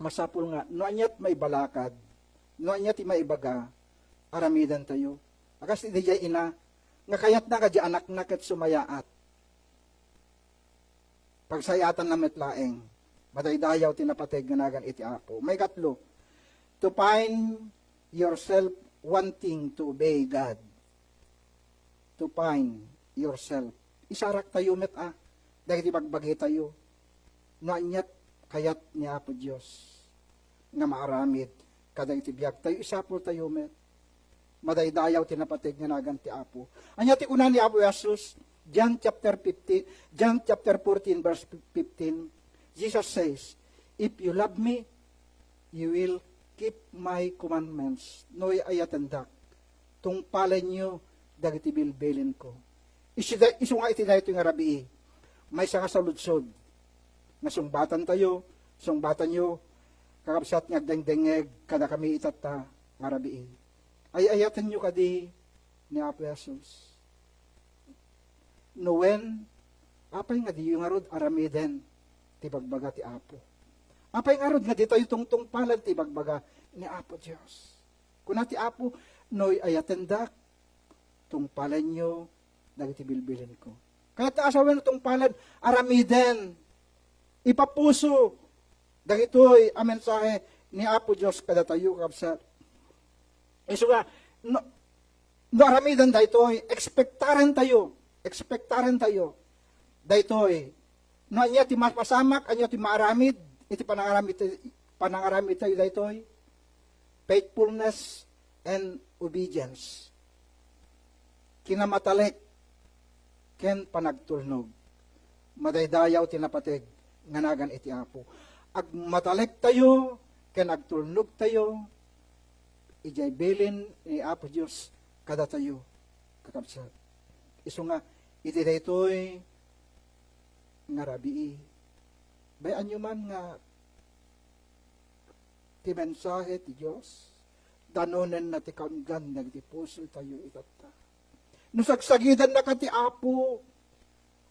masapul nga no ania ti maibalakad, no ania ti maibaga, aramidentayo. A kas ti daydiay ina, nga kayatna nga diay anakna ket sumayaat. Pagsayaatanna met laeng, madaydayaw ti napateg nga nagan iti Apo. Maikatlo, to find yourself wanting to obey God. To find yourself. Isaraktayo met a, dagiti bagbagitayo. No aniat kayat ni Apo Dios nga maaramid kadagiti biagtayo, isapultayo met. Madaydayaw ti napateg nga nagan ti Apo. Ania ti kuna ni Apo Jesus? John chapter fifteen, John chapter fourteen, verse fifteen. Jesus says, "If you love me, you will keep my commandments." No ay-ayatendak, tungpalenyo dagiti bilbilinko. Isu da-, isu nga iti daytoy nga rabii, maysa nga saludsod nga sungbatantayo, sungbatanyo, kakabsat nga agdengdengngeg kadakami itatta nga rabii. Ay-ayatenyo kadi ni Apo Jesus? No wen, apay nga diyo ngarud aramiden ti bagbaga ti Apo? Apay ngarud nga ditayo tungtungpalen ti bagbaga ni Apo Dios? Kuna ti Apo, "No ay-ayatendak, tungpalenyo dagiti bilbilinko." Kayat ta a sawen tungpalen, aramiden, ipapuso dagitoy a mensahe ni Apo Dios kadatayo, kabsat. Isu nga, no, no aramiden daytoy, ekspektarentayo, ekspektarentayo daytoy. No ania ti mapasamak, ania ti maaramid iti panangaramid, panangaramid tayo daytoy? Faithfulness and obedience. Kinamatalek ken panagtulnog. Madaydayaw ti napateg nga nagan iti Apo. Agmatalektayo ken agtulnogtayo idiay bilin ni Apo Dios kadatayo, kakabsat. Isu nga, iti daytoy nga rabii, bay-anyo man nga ti mensahe ti Dios, danonenna ti kaunggan dagiti pusotayo itatta. No sagsagidannaka ti Apo,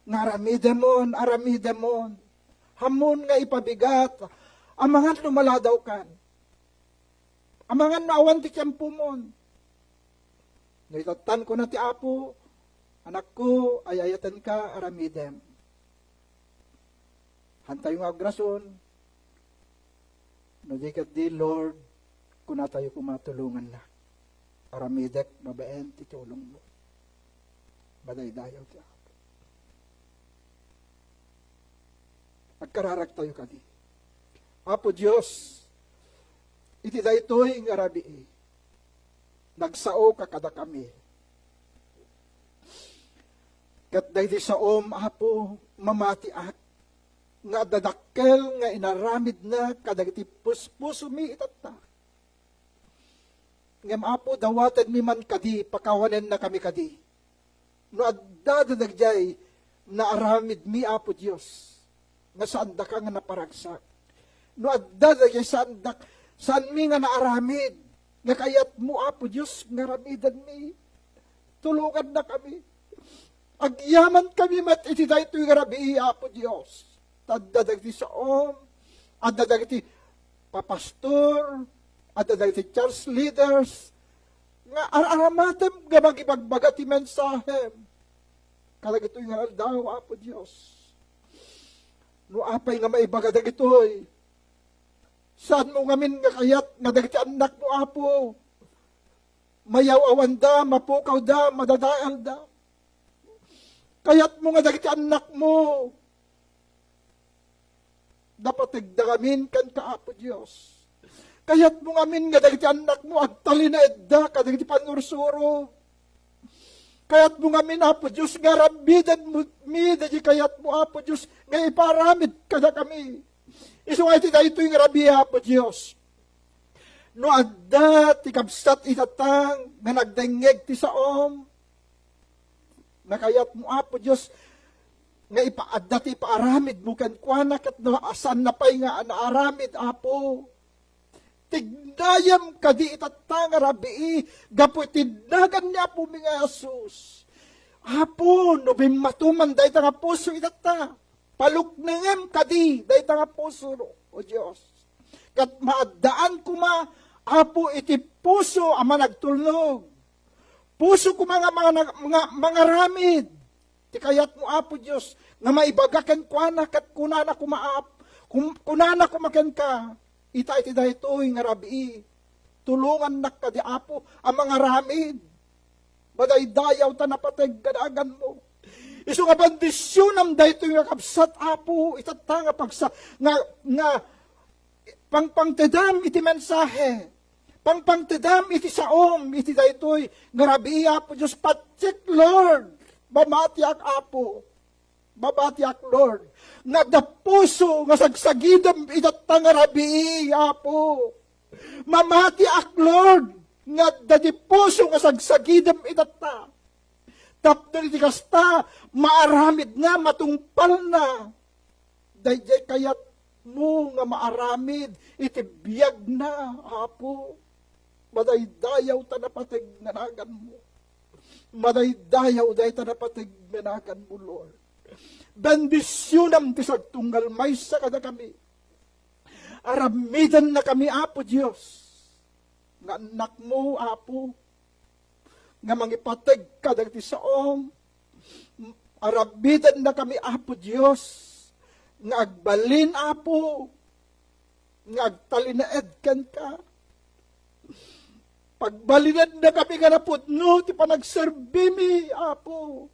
nga aramidemon, aramidemon, ammon nga ipabigat, amangan no maladawkan, amangan no awan ti tiempomon. No itattan kuna ti Apo, "Anakko, ay-ayatenka, aramidem." Hantayo nga agrason, no di ket di, "Lord," kunatayo koma, "tulongannak. Aramidek babaen ti tulongmo." Madaydayaw ti Apo. Agkararagtayo kadi. Apo Dios, iti daytoy nga rabii, nagsaoka kadakami. Ket daydi saom, Apo, mamatiak nga adda dakkel nga inaramidna kadagiti puspusomi itatta. Ngem, Apo, dawatenmi man kadi, pakawanennakami kadi. No adda dagijay naaramidmi, Apo Dios, nga saandaka nga naparagsak. No adda dagijay saandak, saanmi nga naaramid, nga kayatmo, Apo Dios, nga aramidenmi, tulongannakami. Agyamankami met iti daytoy nga rabii, Apo Dios. Ta adda dagiti saom, adda dagiti papastor, adda dagiti church leaders, nga ar-aramatem nga mangibagbaga ti mensahem. kadagitoy nga aldaw, Apo Dios. No apay nga maibaga dagitoy, saanmo ngamin nga kayat nga dagiti annakmo, Apo, mayaw-awanda, mapukawda, madadaelda. Kayatmo nga dagiti annakmo, napategda ngamin kenka, Apo Dios. Kayatmo ngamin nga dagiti annakmo, agtalinaedda kadagiti pannursuro. Kayatmo ngamin, Apo Dios, nga aramiden mo mi dagiti kayatmo, Apo Dios, nga ipaaramid kadakami. Isu nga iti daytoy nga rabii, Apo Dios, no adda ti kabsat itatta nga nagdengngeg ti saom, nakayatmo, Apo Dios, nga ipa-, adda ti ipaaramidmo kenkuana, ket no saanna pay nga naaramid, Apo, tignayem kadi itatta nga rabii gapu iti nagan ni Apomi nga Jesus. Apo, no bimmato man dayta nga puso itatta, paluknengem kadi dayta nga puso, O Dios. Ket maaddaan koma, Apo, iti puso a managtulnog. Puso koma nga manga-, nga mangaramid ti kayatmo, Apo Dios, nga maibaga kenkuana, ket kunana koma, Ap-, kun-, kunana koma kenka, ita iti daytoy nga rabii, tulongannak kadi, Apo, a mangaramid. Madaydayaw ta napateg nga naganmo. Isu nga bendisionam daytoy nga kabsat, Apo, itatta nga pagsa-, nga, nga pangpangtedam iti mensahe. Pangpangtedam iti saom iti daytoy nga rabii, Apo Dios, patiek, Lord. Mamatiak, Apo. Mamatiak, Lord, nga adda puso nga sagsagidem itatta nga rabii, Apo. Mamatiak, Lord, nga adda ti puso nga sagsagidem itatta. Tapno iti kasta, maaramidna, matungpalna daydiay kayatmo nga maaramid iti biagna, Apo. Madaydayaw ta napateg nga naganmo. Madaydayaw dayta napateg nga naganmo, Lord. Bendisionam ti sagtunggal maysa kadakami. Aramidennakami, Apo Dios, nga annakmo, Apo, nga mangipateg kadagiti saom. Aramidennakami, Apo Dios, nga agbalin, Apo, nga agtalinaed kenka. Pagbalinennakami nga napudno ti panagserbimi, Apo.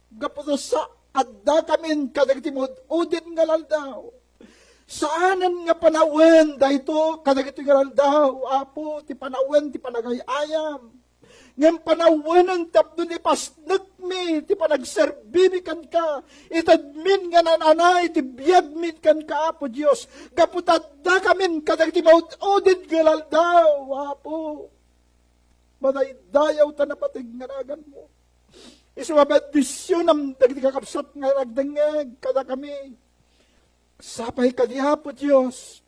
Gapu ta sa-, addakamin kadagiti maud-udin nga aldaw. Saanen nga panawen dayto kadagiti nga aldaw, Apo, ti panawen ti panagay-ayam. Ngem panawenen tapno ipasnekmi ti panagserbimi kenka. Itedmin nga nananay ti biagmi kenka, Apo Dios. Gapu ta addakamin kadagiti maud-udin nga aldaw, Apo. Madaydayaw ta napateg nga naganmo. Isu a bendisionam dagiti kakabsat nga nagdengngeg kadakami. Sapay kadi, Apo Dios,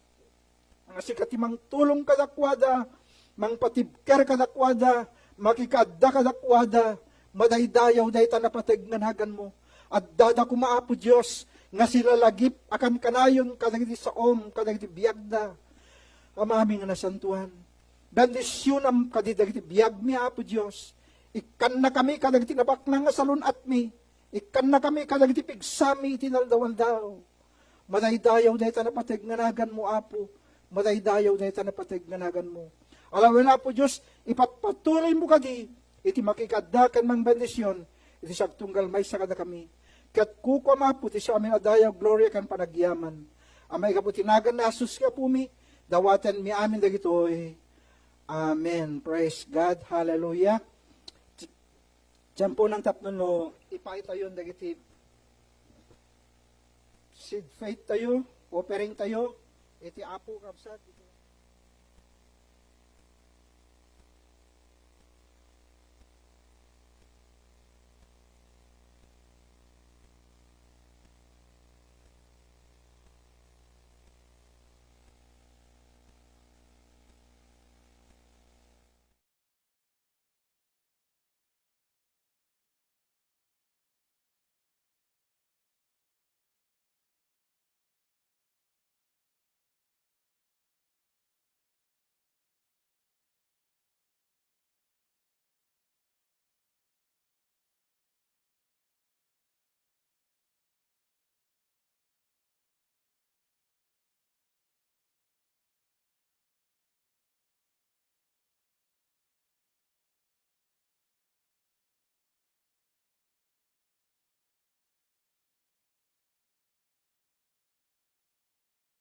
nga sika ti mangtulong kadakuada, mangpatibker kadakuada, makikaadda kadakuada, madaydayaw dayta napateg nga naganmo. Addada koma, Apo Dios, nga silalagip a kankanayon kadagiti saom, kadagiti biagda. Amami nga nasantoan, bendisionam kadi dagiti biagmi, Apo Dios. Ikkannakami kadagiti nabaknang nga salun-atmi. Ikkannakami kadagiti pigsami iti naldaw-aldaw. Madaydayaw dayta napateg nga naganmo, Apo. Madaydayaw dayta napateg nga naganmo. Alawen, Apo Dios, ipatpatuloymo kadi iti makikaadda ken mangbendision iti sagtunggal maysa kadakami. Ket kukuam, Apo, ti siamin a dayaw, gloria, ken panagyaman a maigapu ti nagan ni Jesus nga Apomi. Dawatenmi amin dagitoy. Amen. Praise God. Hallelujah. Tiempo nan tapno no ipay tayo dagiti seed faith tayo, offering tayo, iti Apo, kabsat.